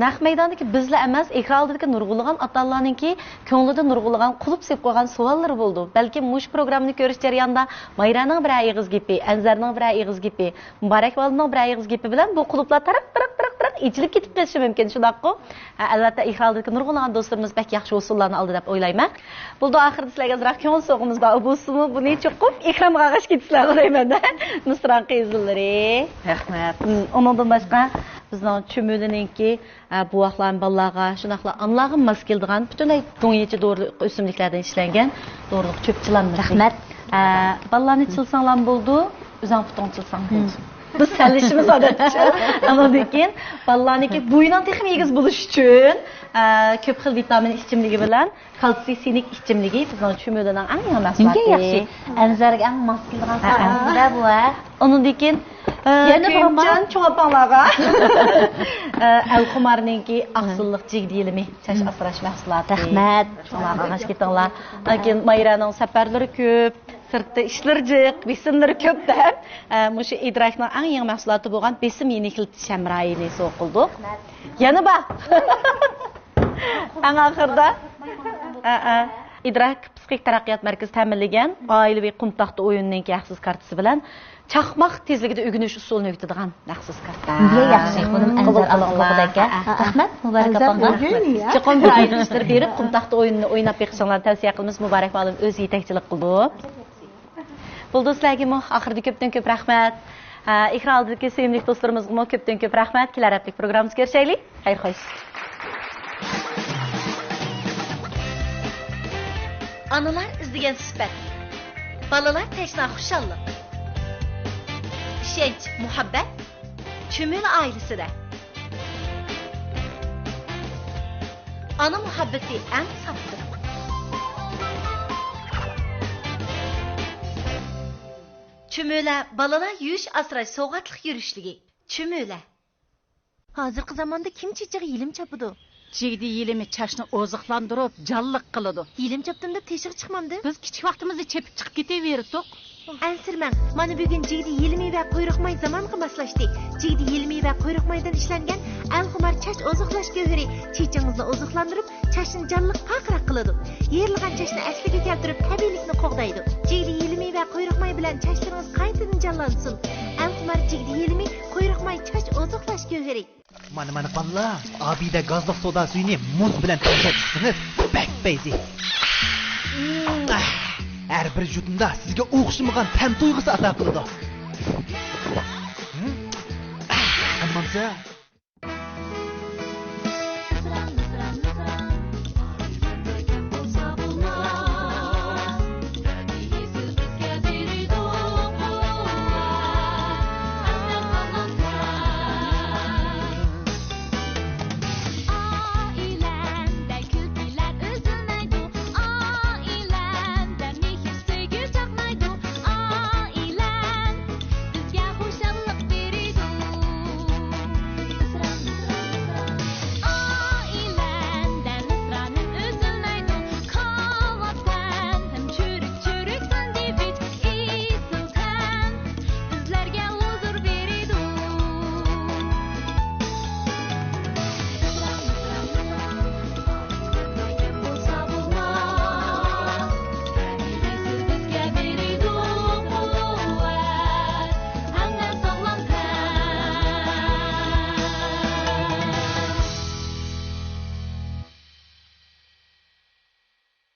نەق مەيداندىكى بىزلا ئەمەس، ئېكران ئالدىدىكى نۇرغۇنلىغان ئاتا-ئانىلارنىڭكى كۆڭلىدە نۇرغۇنلىغان قۇلۇپ سېلىپ قويغان سوئاللىرى بولىدۇ. بەلكىم مۇشۇ پروگراممىنى كۆرۈش جەريانىدا مايرانىڭ بىرەر ئېغىز گېپى، ئەنزەرنىڭ بىرەر ئېغىز گېپى، مۇبارەك مۇئەللىمنىڭ بىرەر ئېغىز گېپى بىلەن بۇ قۇلۇپلار تارىق، تىرىق، تىرىق، تىرىق ئېچىلىپ كېتىپ قېلىشى مۇمكىن، شۇنداققۇ؟ ھە، ئەلۋەتتە، ئېكران ئالدىدىكى نۇرغۇنلىغان دوستلىرىمىز بەك ياخشى ئۇسۇللارنى ئالدى دەپ ئويلايمەن. بولدى، ئاخىرىدا سىلەرگە ئازراق كۆڭۈل سوۋغىمىز بار بولسىمۇ، بۇنى چوقۇم ئېكرانغا ئالغاچ كېتىسىلەر دەيمەن-دە. مىسرانقى يېزىلىرى. رەھمەت. ھىم، ئۇنىڭدىن باشقا، بىزنىڭ چۈمۈلىنىڭكى، ئە، بوۋاقلار، بالىلارغا، شۇنداقلا ئانىلارغا ماس كېلىدىغان پۈتۈنلەي دۇڭيىچە دورىلىق ئۆسۈملۈكلەردىن ئىشلەنگەن دورىلىق چۆپ چىلانلىرى. رەھمەت. ئە، بالىلارنى چىلىساڭلارمۇ بولىدۇ، ئۆزۈڭ پۇتۇڭ چىلىساڭ بولىدۇ. بىز سەنلىشىمىز ئادەتتىچە. ئاندىن كېيىن بالىلارنىڭكى بوينىنىڭ تېخىمۇ ئېگىز بولۇشى ئۈچۈن، ئە، كۆپ خىل ۋىتامىن ئىچىملىكى بىلەن كالتسىي سىنك ئىچىملىكى بىزنىڭ چۈمۈلىنىڭ ئەڭ يېڭى مەھسۇلاتى. ئەڭ ياخشى. ئەنزەرگە ئەڭ ماس كېلىدىغان سائەتلەردە بۇ، ھە. ئۇنىڭدىن كېيىن، ئە، يەنە بىر كۆيۈمچان چوڭ ئاپاڭلارغا، ئە، ئەلخۇمارنىڭكى ئاقسىللىق جىگدە يېلىمى، چاچ ئاسراش مەھسۇلاتى. رەھمەت. چوڭلارغا ئاغاچ كېتىڭلار. ئاندىن كېيىن مايرانىڭ سەپەرلىرى كۆپ. سىرتتا ئىشلىرى جىق، بېسىملىرى كۆپ دەپ، ئە، مۇشۇ ئىدراكنىڭ ئەڭ يېڭى مەھسۇلاتى بولغان بېسىم يېنىكلىتىش ھەمراھىنى سوۋغا قىلدۇق. يەنە بار. ئەڭ ئاخىرىدا، ئە، ئە، ئىدراك پسىخىك تەرەققىيات مەركىزى تەمىنلىگەن ئائىلىۋى قۇم تاختا ئويۇنىنىڭكى ھەقسىز كارتىسى بىلەن چاقماق تېزلىكىدە ئۆگىنىش ئۇسۇلىنى ئۆگىتىدىغان ھەقسىز كارتا. نېگە ياخشى، خانىم قوبۇل ئەنزەر قىلىڭلار. رەھمەت مۇبارەك ئاپاڭغا. چوقۇم بىر ئايدىڭ ئىشلىرى بېرىپ، قۇم تاختا ئويۇنىنى ئويناپ بېقىشىڭلارنى تەۋسىيە قىلىمىز. مۇبارەك مۇئەللىم ئۆزى يېتەكچىلىك قىلىدۇ. بولدى، سىلەرگىمۇ ئاخىرىدا كۆپتىن كۆپ رەھمەت. ھە، ئېكران ئالدىدىكى سۆيۈملۈك دوستلىرىمىزغىمۇ كۆپتىن كۆپ رەھمەت. كېلەر ھەپتىلىك پروگراممىمىزدا كۆرۈشەيلى. خەير خوش. ئانىلار ئىزدىگەن سۈپەت، بالىلار تەشنا خۇشاللىق. ئىشەنچ، مۇھەببەت چۈمۈلە ئائىلىسىدە. ئانا مۇھەببىتى ئەڭ ساپتۇر. چۈمۈلە بالىلار يۇيۇش ئاسراش سوۋغاتلىق يۈرۈشلۈكى. چۈمۈلە. ھازىرقى زاماندا كىم چېچىغا يېلىم چاپىدۇ؟ جىگدە يېلىمى چاچنى ئوزۇقلاندۇرۇپ، جانلىق قىلىدۇ. يېلىم چاپتىم دەپ تېشىغا چىقمامدۇ؟ بىز كىچىك ۋاقتىمىزدا چېپىپ چىقىپ كېتىۋېرىتتۇق. ئەنسىرىمەڭ، مانا بۈگۈن جىگدە يېلىمى ۋە قۇيرۇق ماي زامانغا ماسلاشتى. جىگدە يېلىمى ۋە قۇيرۇق مايدىن ئىشلەنگەن ئەلخۇمار چاچ ئوزۇقلاش گۆھىرى چېچىڭىزنى ئوزۇقلاندۇرۇپ، چاچنى جانلىق پارقىراق قىلىدۇ. يېرىلغان چاچنى ئەسلىگە كەلتۈرۈپ، تەبىئىيلىكنى قوغدايدۇ. جىگدە يېلىمى ۋە قۇيرۇق ماي بىلەن چاچلىرىڭىز قايتىدىن جانلانسۇن. ئەلخۇمار جىگدە يېلىمى، قۇيرۇق ماي چاچ ئوزۇقلاش گۆھىرى. مانا، مانا، بالىلار، ئابىدە گازلىق سودا سۈيىنى مۇز بىلەن تەڭشەپ ئىچسىڭىز، بەك پەيزى. ھەر بىر يۇتۇمدا سىزگە ئوخشىمىغان تەم تۇيغۇسى ئاتا قىلىدۇ. ئەممامسە،